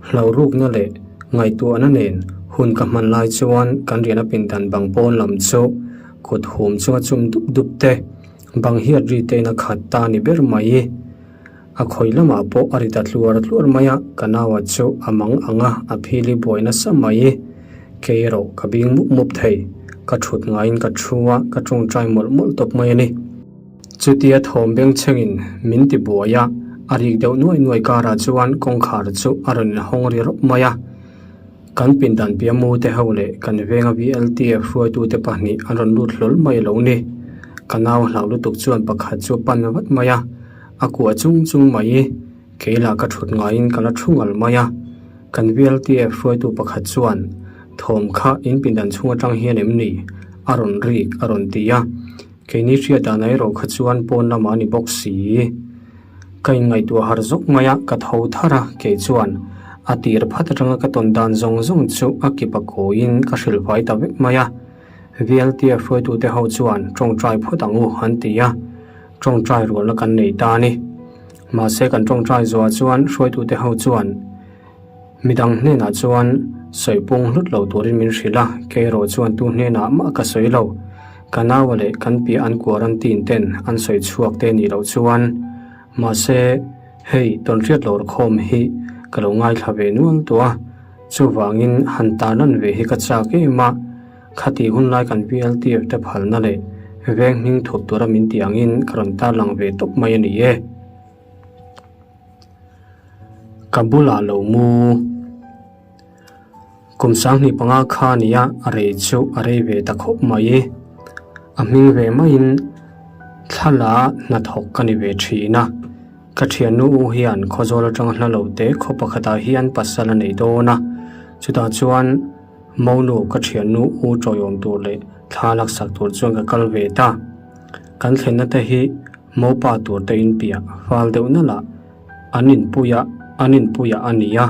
hlauhrukna leh ngaihtuahna nen hun ka hman lai chuan kan riahna pindan bang pawn lam chu kut hum chunga chum dup dup te, bang hiat ri te in a khat ta ni ber mai. A khawi lamah pawh a ri ta tluar tluar mai a, ka naua chu a mang ang a, a phili buai nasa mai. Kei erawh ka bing mup mup thei, ka thut ngaiin ka thu a, ka tawngtai mawlh mawlh tawp mai a ni. Chutia thawm bengchhengin min ti buai a, a rik deuh nuai nuai karah chuan kawngkhar chu a rawn inhawng ri rawp mai a. Kan pindan piah mu te ho leh kan venga VLTF hruaitute pahnih an rawn lut hlawl mai lo ni. Ka nau hlau lutuk chuan pakhat chu a pan vat mai a, a kuah chung chung mai. Kei lah ka thut ngaiin ka la thu ngal mai a. Kan VLTF hruaitu pakhat chuan thawm kha in pindan chhung atang hian em ni? A rawn rik a rawn ti a. Keini hriat dan erawh kha chuan pawn lamah a ni bawk si. Ka inngaihtuah har zawk mai a, ka tho thar a, kei chuan a tir phat atanga ka tawn dan zawng zawng chu a kip a kawiin ka hrilh fai ta vek mai a. VLTF hruaitute ho chuan tawngtai phawt ang u an ti a, tawngtai rualna kan nei ta a ni. Mahse kan tawngtai zuah chuan hruaitute ho chuan Midang hnenah chuan sawi pung hlut lo turin min hrilh a, kei erawh chuan tu hnenah mah ka sawi lo. Ka naua leh kan piah an quarantine ten an sawi chhuak te nih loh chuan. Mahse, hei tawnhriat lawr khawm hi ka lo ngaithla ve nual tawh a, chuvangin han tarlan ve hi ka chak em a, khatih hunlai kan VLTF te phalna leh veng hming thup tura min tih angin ka rawn tarlang ve tawp mai a ni e. Ka bulah lo mu. Kum 25 kha nia a rei chu a rei ve ta khawp mai. A hming ve maiin thla hnathawk ka ni ve thin a. Ka thiannu u hian Khawzawl atanga hla lo te khaw pakhatah hian pasal a nei dawn a. Chutah chuan Monu ka thiannu u tawiawm tur leh thla laksak tur chuan ka kal ve ta. Kan thlenna te hi Mopa tur te inpiah fal deuh nalh ah an inpuia an inpuia a ni a,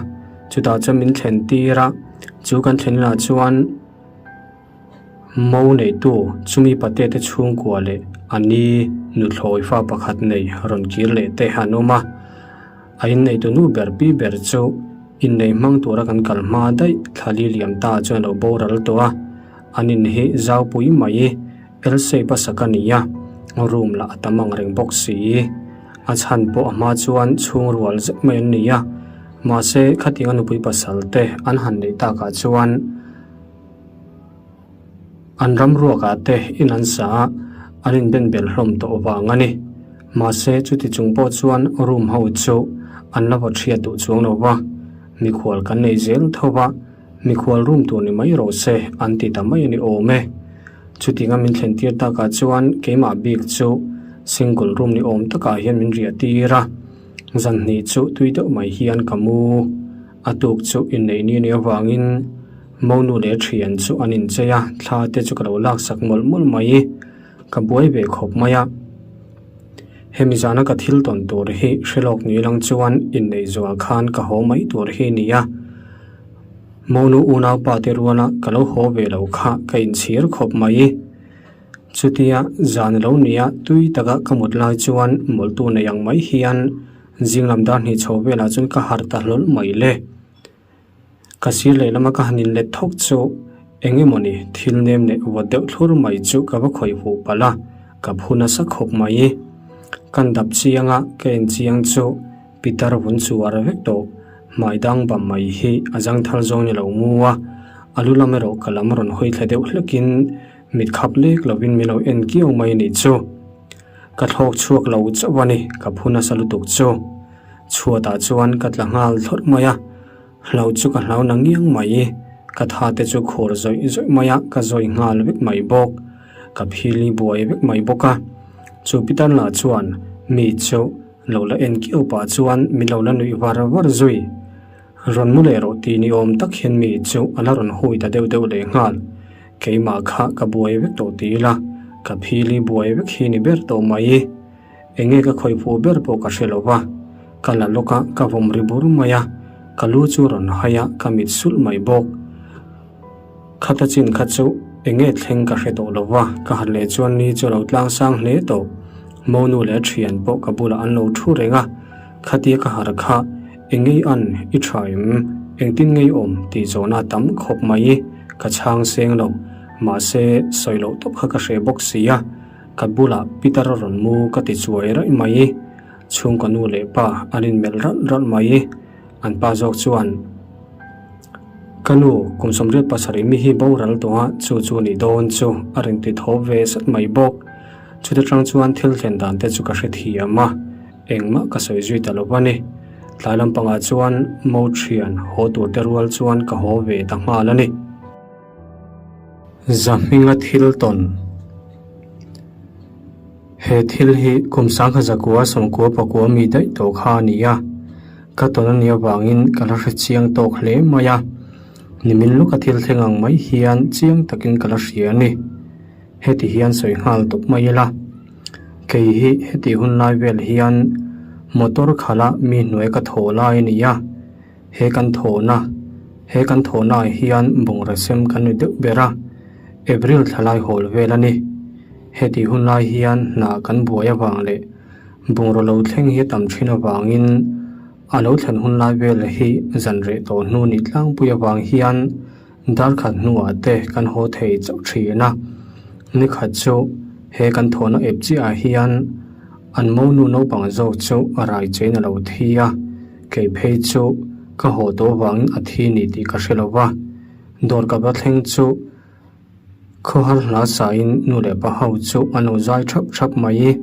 chutah chuan min thlen tir a, chu kan thlen inah chuan Mo neitu chumi pate te chhungkua leh a ni nuthlawi fa pakhat nei rawn kir leh te an awm a, a inneitu nu ber pi ber chu innei hmang tura kan kal hma daih thla li liam ta chuan a lo boral tawh a, an in hi zaupui mai. L-shape a sak a ni a, room lah a tam ang reng bawk si. A chhan pawh a hma chuan chhung rual zet mai an ni a, mahse khatianga nupui pasal te an han neih takah chuan. An ram ruakah te in an sa a, an inben bel hlawm tawh vang a ni. Mahse, chuti chung pawh chuan room ho chu an la vaw chhiat duh chuang lo va, mikhual kan nei zel tho va, mikhual room tur ni mai rawh se an ti ta mai a ni awm e. Chutinga min thlen tir takah chuan keimah bik chu single room ni awm takah hian min riah tir a, zan hnih chu tui deuh mai hian ka mu. A tuk chu inneih ni ni avangin Monu leh thian chu an inchei a, thla te chu ka lo laksak mawlh mawlh mai. Ka buai ve khawp mai a. Hemi zana ka thil tawn tur hi hre lawk ni lang chuan inneih zual khan ka haw mai tur hi ni a. Monu unaupa te ruala ka lo haw ve lo kha ka inchhir khawp mai. Chutia zan lo nia tui taka ka mut lai chuan mawlhtu nei ang mai hian zinglam dar hnih chho velah chuan ka harh ta hlawl mai le. Ka sir lehlama ka han inlet thawk chu eng emawni thil nem leh vawt deuh thlur mai chu ka va khawih huh palh a, ka phu nasa khawp mai. Kan dap chiang a, ka en chiang chu Pitar vun chuar vek tawh, hmai dang bam mai hi a zangthal zawng ni lo mu a, a lu lam erawh ka lam rawn hawi thla deuh hlekin mit khap lek lovin min lo en kiau mai ni chu. Ka thlawk chhuak lo chauh a ni, ka phu nasa lutuk chu. Chhuatah chuan ka tla nghal thlawt mai a, hlau chu ka hlau na ngiang mai. Ka tha te chu khur zawih zawih mai a, ka zawih nghal vek mai bawk. Ka phili buai vek mai bawk a. Chu Pitar lah chuan mi chu lo la en kiau pah chuan min lo la nuih var var zui. Rawn mu leh rawh tih ni awm tak hian mi chu a la rawn hui ta deuh deuh leh nghal. Keimah kha ka buai vek tawh ti ila, ka phili buai vek hi ni ber tawh mai. Enge ka khawih fuh ber pawh ka hre lo va, ka la lawk a, ka vawm ri bur mai a, ka lu chu rawn hai a, ka mit sulh mai bawk. Khata chin kha chu enge thleng ka hre tawh lo va, ka harh leh chuan ni chu a lo tlang sang hle tawh. Monu leh thian pawh ka bulah an lo thu reng a, khatia ka harh kha engei an i tha em, engtin ngei awm tih zawhna tam khawp mai ka chhang seng lo, mahse sawi loh tawp kha ka hre bawk si a. Ka bulah Peter a rawn mu ka ti chuai raih mai. Chhungkaw nu leh pa an inmelh ralh ralh mai. An pa zawk chuan, Ka nu, kum 87 mi hi boral tawh a, chu chu nih dawn chu a rawn ti thaw ve zat mai bawk. Chuti tang chuan thil thlen dan te chu ka hrethiam a, engmah ka sawi zui ta lo a ni. Tlai lampangah chuan mo thian haw tur te rual chuan ka haw ve ta nghal a ni. Zahminga thil tawn. He thil hi kum sangha zakua sawmkua pakua mi daih tawh kha a ni a, ka tawn a nih avangin ka la hre chiang tawk hle mai a, nimin lawka thil thleng ang mai hian chiang takin ka la hria a ni. Heti hian sawi nghal tawp mai ila, kei hi heti hun lai vel hian motor khala mi hnuai ka thaw lai a ni a, He kan thawhna, He kan thawhnaah hian bungraw sem kan ni deuh ber a, April thla lai hawl vel a ni. Hetih hun lai hian hna kan buai avang leh bungraw lo thleng hi a tam thin avangin a lo thlen hun lai vel hi zan reh tawh hnu nih tlangpui avang hian Darkhat hnuah te kan haw thei chauh thin a, nikhat chu he kan thawhna ep chiahah hian an monu naupang zawk chu a rai chein a lo thi a, kei phei chu ka haw tawh avangin a thi ni tih ka hre lo va, dawr ka va thleng chu khawhar hla sain nu leh pa ho chu an lo zai thap thap mai,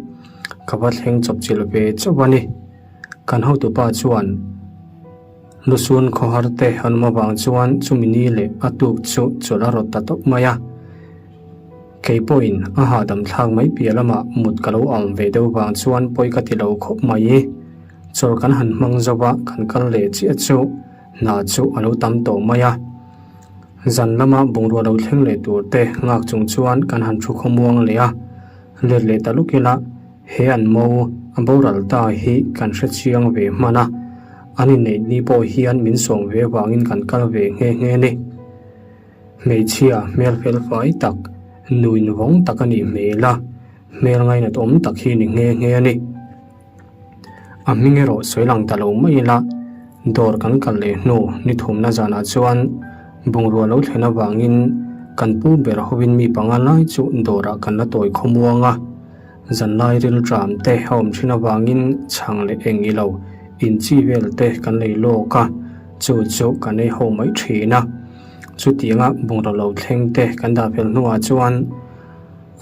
ka va thleng chawpchilh ve chauh a ni. Kan hotupa chuan. Lusun khawhar te an awm avang chuan chumi ni leh a tuk chu chawlh a rawt ta tawp mai a. Kei pawhin a hahdam thlak mai piah lamah mut ka lo awm ve deuh vang chuan pawi ka ti lo khawp mai. Chawlh kan han hmang zo a, kan kal leh chiah chu hna chu a lo tam tawh mai a. Zan lama bungrua lo thleng leh tur te nghak chung chuan kan han thu khawmuang leh a, let leh ta luk ila. He an mo a boral ta hi kan hre chiang ve hman a, an inneih ni pawh hian min sawm ve avangin kan kal ve nghe nghe ni. Hmeichhia hmel fel fai tak, nuin vawng tak a nih hmel a, hmel ngainat awm tak hi ni nghe nghe a ni. A hming erawh sawi lang ta lo mai ila, dawr kan kal leh hnu ni thumna zanah chuan bungrua lo thlen avangin kan pu ber hovin mi panga lai chu dawrah kan la tawi khawmuang a. Zanlai rilṭam te a awm ṭhin avangin chhang leh eng i lo inchi vel te kan lei lawk a, chu chu kan ei ho mai ṭhin a. Chutianga bungraw lo thleng te kan dah fel hnuah chuan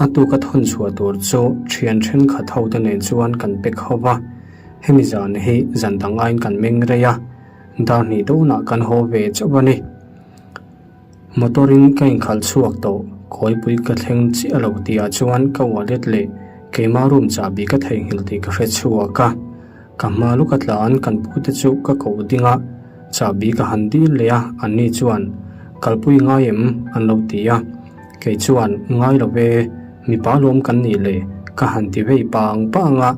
a tuka thawn chhuah tur chu thian thenkhat ho te nen chuan kan pack ho va. Hemi zan hi zan dang aiin kan meng rei a, dar hnih dawnah kan haw ve chauh a ni. Motor in ka inkhalh chhuak tawh, kawipui ka thleng chiah lo tihah chuan ka wallet leh keima room chahbi ka theihnghilh tih ka hre chhuak a. Ka hma luk a tlan kan pute chu ka koh ding a, chahbi ka han dil leh a, anni chuan kalpui ngai em an lo ti a. Kei chuan ngai lo ve, mipa lawm kan nih le ka han ti vei pang pang a.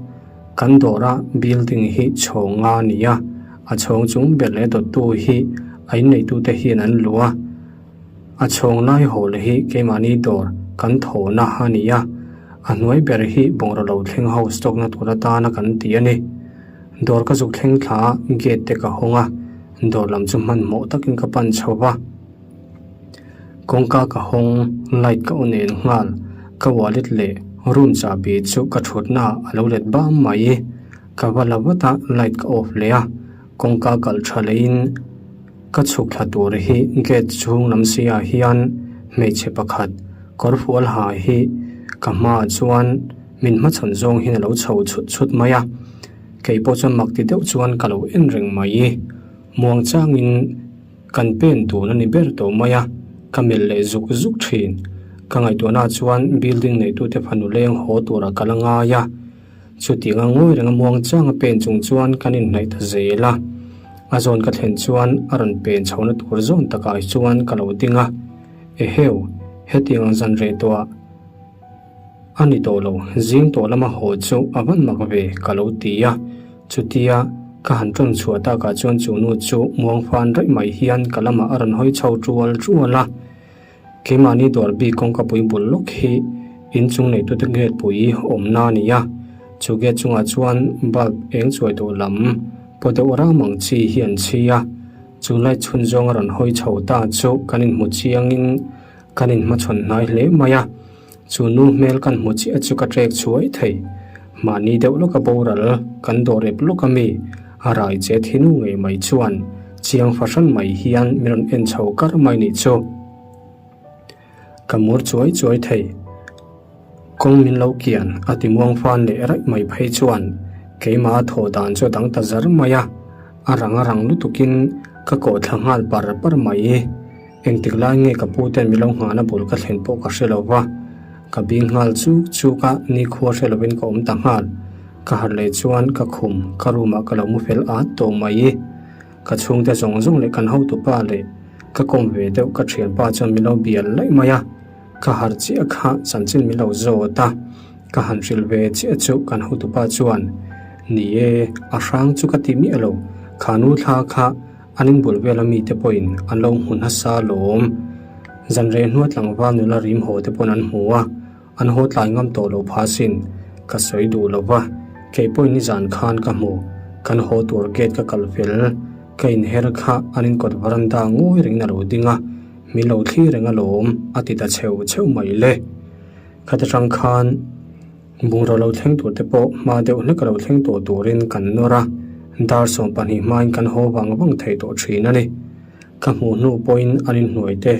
Kan dawra building hi chhawng nga a ni a, a chhawng chung ber leh dawttu hi a inneitute hian an luh a. A chhawng lai hawl hi keimahni dawr kan thawhna a ni a, a hnuai ber hi bungraw lo thleng ho stock na tur atana kan ti a ni. Dawr ka zuk thleng thla a, gate te ka hawng a, dawr lam chu hmanhmawh takin ka pan chho va. Kawngka ka hawng, light ka on en nghal, ka wallet leh room chahbi chu ka thutna ah a lo let bam mai. Ka va la vat a, light ka off leh a, kawngka kalh tha leiin ka chhuk thla tur hi gate chhung lam si ah hian hmeichhe pakhat kawr fual ha hi ka hmaah chuan min hmachhawn zawng hian a lo chho chhut chhut mai a, kei pawh chuan mak ti deuh chuan ka lo en reng mai. Muangchangin. Kan pen tun a ni ber tawh mai a, ka melh leh zuk zuk thin. Ka ngaihtuahna chuan building neitute fanu leng haw turah ka la ngai a. Chutianga ngawi renga muang changa pen chung chuan kan inhnaih ta zel a. A zawn ka thlen chuan a rawn pen chhohna tur zawn takah chuan ka lo ding a. Eheu, hetiang ang zan reh tawhah. A ni tawh lo, zing tawh lama haw chu a van mak ve ka lo ti a. Chutia ka han tawng chhuah takah chuan chu nu chu muang fan raih mai hian ka lamah a rawn hawi chho tual tual a. Keimahni dawr bik kawngka pui bul lawk hi inchung neitute gate pui awmna a ni a. Chu gate chungah chuan bulb eng chuai duh lam paw deuh ram ang chi hi an chhi a. Chu light chhun zawng a rawn hawi chho ta chu kan inhmu chiangin Kan inhmachhawn hnai hle mai a, chu nu hmel kan hmu chiah chu ka trek chhuai thei. Mahni deuh lawka boral kan dawh rep lawk a mi, a rai che thi nu ngei mai chuan chiang fahran mai hian min rawn en chho kar mai nih chu. Ka mur chuai chuai thei. Kawng min lo kian a ti muang fan leh raih mai phei chuan keimah a thawh dan chu a dang ta zar mai a, a rang a rang lutukin ka kawh thla nghal par par mai. Engtik lai nge ka pu ten milo nghahna bul ka thlen pawh ka hre lo va, ka bing nghal chuk chuk a, nikhua hre lovin ka awm ta nghal. Ka harh leh chuan ka khum, ka room ah ka lo mu fel at tawh mai. Ka chhungte zawng zawng leh kan hotupa leh ka kawm ve deuh ka thianpa chuan milo bial laih mai a, ka harh chiah kha chanchin milo zawt a, ka han hrilh ve chiah chu kan hotupa chuan, Ni e, a hrang chu ka ti miah lo, kha nu thla kha An inbul vela mite pawhin an lo hmu nasa lawm. Zan reh hnua tlangval nula rim haw te pawn an hmu a, an haw tlai ngam tawh lo pha sin. Ka sawi duh lo va, kei pawhin nizan khan ka hmu. Kan haw tur gate ka kal fel, ka inher kha an inkawt varanda ngawi rengin a lo ding a, min lo thlir reng alawm, a ti ta chheu chheu mai le. Khata tang khan. Bungraw lo thleng tur te pawh hma deuh hlek a lo thleng tawh turin kan nawr a, dar 12 hmain kan haw vang vang thei tawh thin a ni. Ka hmuh hnu pawhin an inhnuai te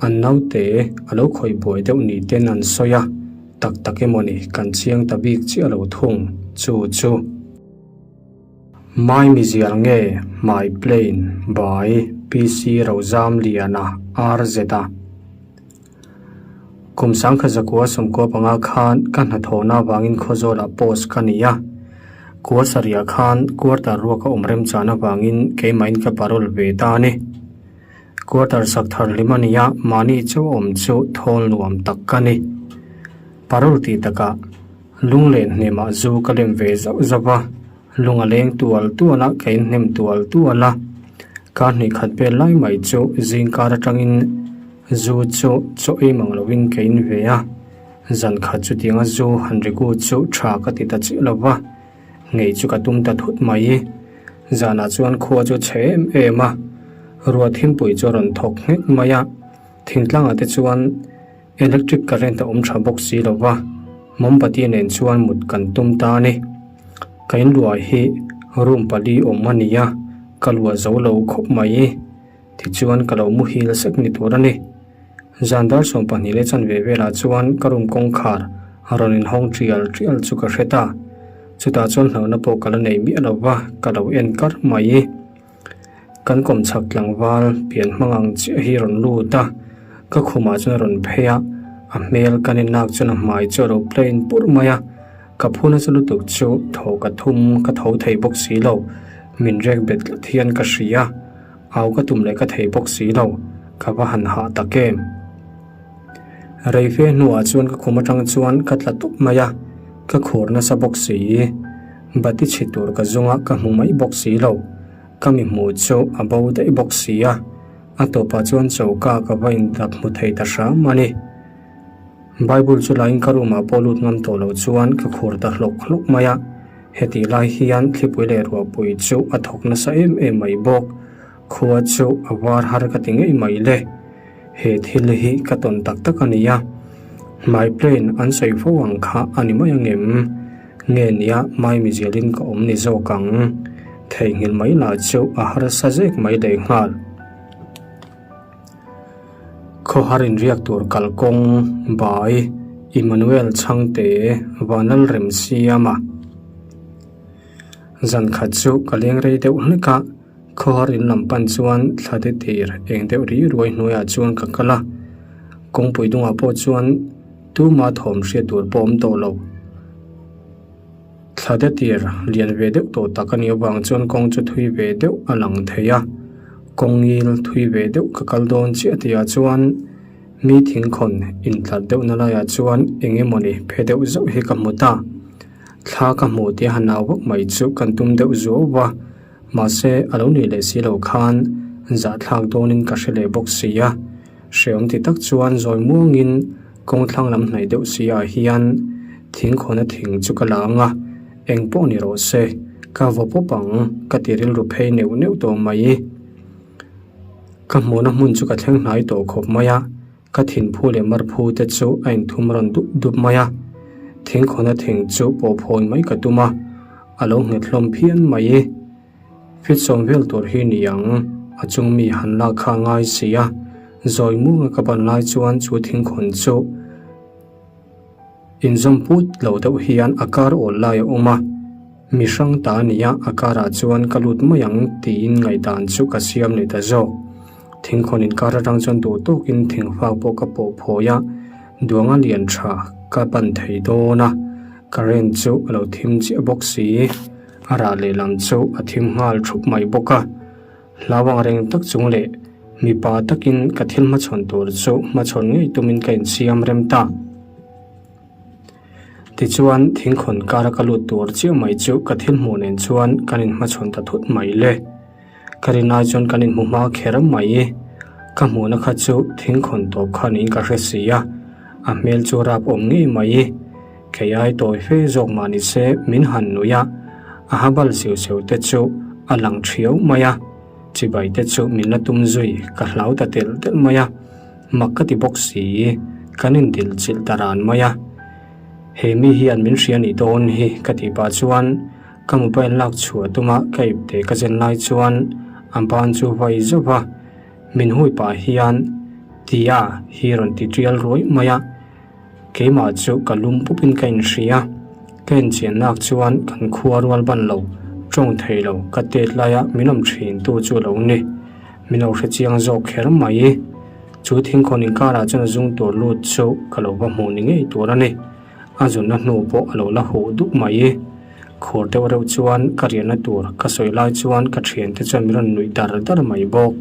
an naute a lo khawih buai deuh ni ten an sawi a, tak tak emaw ni kan chiang ta bik chiah lo thung chu chu. Mai mizial nge My Plane by PC Rozamliana RZ a. Kum sangkhat zakua 95 khan ka hnathawhna avangin Khawzawlah post ka nei a. Kua sarihah khan quarter ruak a awm remchan avangin keimahin ka parole ve ta a ni. Quarter sak thar hlim a nia, mahni chauh a awm chu thawl nuam tak ka ni. Parole tih takah lunglen hnemah zu ka lem ve zauh zauh a, lung a leng tual tual a, ka inhnem tual tual a. Kar hnih khat vel lai mai chu zingkar atangin Zu chu chaw ei mang lovin ka in ve a, zan khat chutianga zu han rigu chu tha ka ti ta chiah lo va, ngei chu ka tum ta thut mai. Zanah chuan khua chu chhe em em a, ruah thimpui chu a rawn thawk nghek mai a, thingtlangah te chuan electric current a awm tha bawk si lo va, mombati nen chuan mut kan tum ta a ni. Ka inluah hi room pali awm a ni a, ka luah zo lo khawp mai. Tichuan ka lo muhil sek ni tur a ni. Zan dar 12 leh chanve velah chuan ka room kawngkhar a rawn inhawng tial tial chu ka hre ta. Chutah chuan hlauhna pawh ka la nei miah lo va, ka lo en kar mai. Kan kawmchhak tlangval pian hmang ang chiah hi rawn lut a, ka khumah chuan a rawn phei a, a hmel kan inlak chuan a hmai chu a lo plain pur mai a, ka phu nasa lutuk chu thaw ka thum ka tho thei bawk si lo, min rek bet tlat hian ka hria, au ka tum leh ka thei bawk si lo, ka va han hah tak em. Rei fe hnuah chuan ka khum atang chuan ka tla tawp mai a, ka khur nasa bawk si. Bati chhi tur ka zung a, ka hmu mai bawk si lo. Ka mi hmuh chu a bo daih bawk si a, a tawpah chuan choka ka va indap hmu thei ta hram a ni. Bible chu laiin ka room ah pawh lut ngam tawh lo chuan ka khur ta hlawk hlawk mai a, hetih lai hian thlipui leh ruahpui chu a thawk nasa em em mai bawk. Khua chu a var har ka ti ngei mai le. He thil hi ka tawn tak tak a nia. Hmai plane an sawi fo ang kha a ni mai ang em? Nge nia mai mizialin ka awm ni zawk ang. Theihnghilh mai lah chu a harsa zek mai leh nghal. Khawhar inriak tur kalkawng bai Emmanuel Chhangte Vanlalremsiama. Zan khat chu ka leng rei deuh hlek a. Khawhar in lam pan chuan thla te tir eng deuh ri ruai hnuaiah chuan ka kal a, kawngpui dungah pawh chuan tuma thawm hriat tur pawh awm tawh lo. Thla te tir lian ve deuh tawh tak a nih avang chuan kawng chu thui ve deuh a lang thei a, kawng ngil thui ve deuh ka kal dawn chiah tihah chuan mi thingkhawn intlar deuhna laiah chuan eng emawni phe deuh zauh hi ka hmu ta. Thla ka hmuh tih a han au vak mai chu kan tum deuh zuau va. Mahse, a lo nih leh si lo khan zahthlak dawnin ka hre leh bawk si a. Hreawm ti tak chuan zawi muangin kawngthlang lam hnaih deuh si ah hian thingkhawna thing chu ka la ang a, eng pawh ni rawh se, ka vaw pawp ang ka ti rilru phei neuh neuh tawh mai. Ka hmuhna hmun chu ka thleng hnai tawh khawp mai a. Ka thinphu leh marphu te chu a inthum rawn dup dup mai a, thingkhawna thing chu pawh phawi mai ka tum a, a lo nghet hlawm phian mai. Fit sawm vel tur hi ni ang, a chung mi han lak kha a ngai si a, zawi muanga ka ban lai chuan chu thingkhawn chu inzawm put lo deuh hian a kar awl lai a awm a. Mi hrang ta a nia, a karah chuan ka lut mai ang tiin ngaihdan chu ka siam leh ta zawk. Thingkhawn inkar atang chuan duh tawkin thingfak pawh ka pawh phawi a, duanga lian tha ka pan thei dawn a, current chu a lo thim chiah bawk si. A rah lehlam chu a thim nghal thup mai bawk a. Hlau ang reng tak chung leh mipa takin ka thil hmachhawn tur chu hmachhawn ngei tumin ka insiam rem ta. Tichuan, thingkhawn kara ka lut tur chiah mai chu ka thil hmuh nen chuan kan inhmachhawn ta thut mai le. Ka rin ai chuan kan inhmu hma kher mai. Ka hmuhna kha chu thingkhawn tawp kha niin ka hre si a, a hmel chu rap awm ngei mai. Kei ai tawi fe zawk mah ni se min han nui a, a ha bal siu siu te chu a lang thiau mai a, chibai te chu min la tum zui ka hlau ta telh telh mai a. Mak ka ti bawk si, kan indil chilh ta ran mai a. He mi hian min hria nih dawn hi ka tih pah chuan ka mobile lak chhuah tuma ka ipte ka zen lai chuan a ban chu vai zauh va, min hui pah hian Tia hi rawn ti tial ruai mai a. Keimah chu ka lum pupin ka inhria. Ka inchiannak chuan kan khua rual ban lo, tawng thei lo, ka tet laia min awm thin tu chu a lo ni. Min lo hre chiang zawk kher mai. Chu thingkhawn inkarah chuan a zung tur lut chu ka lo va hmuh ni ngei tur a ni. A zunna hnu pawh a lo la huh dup mai. Khur deuh reuh chuan ka riahna tur ka sawi lai chuan ka thiante chuan min rawn nuih dar dar mai bawk.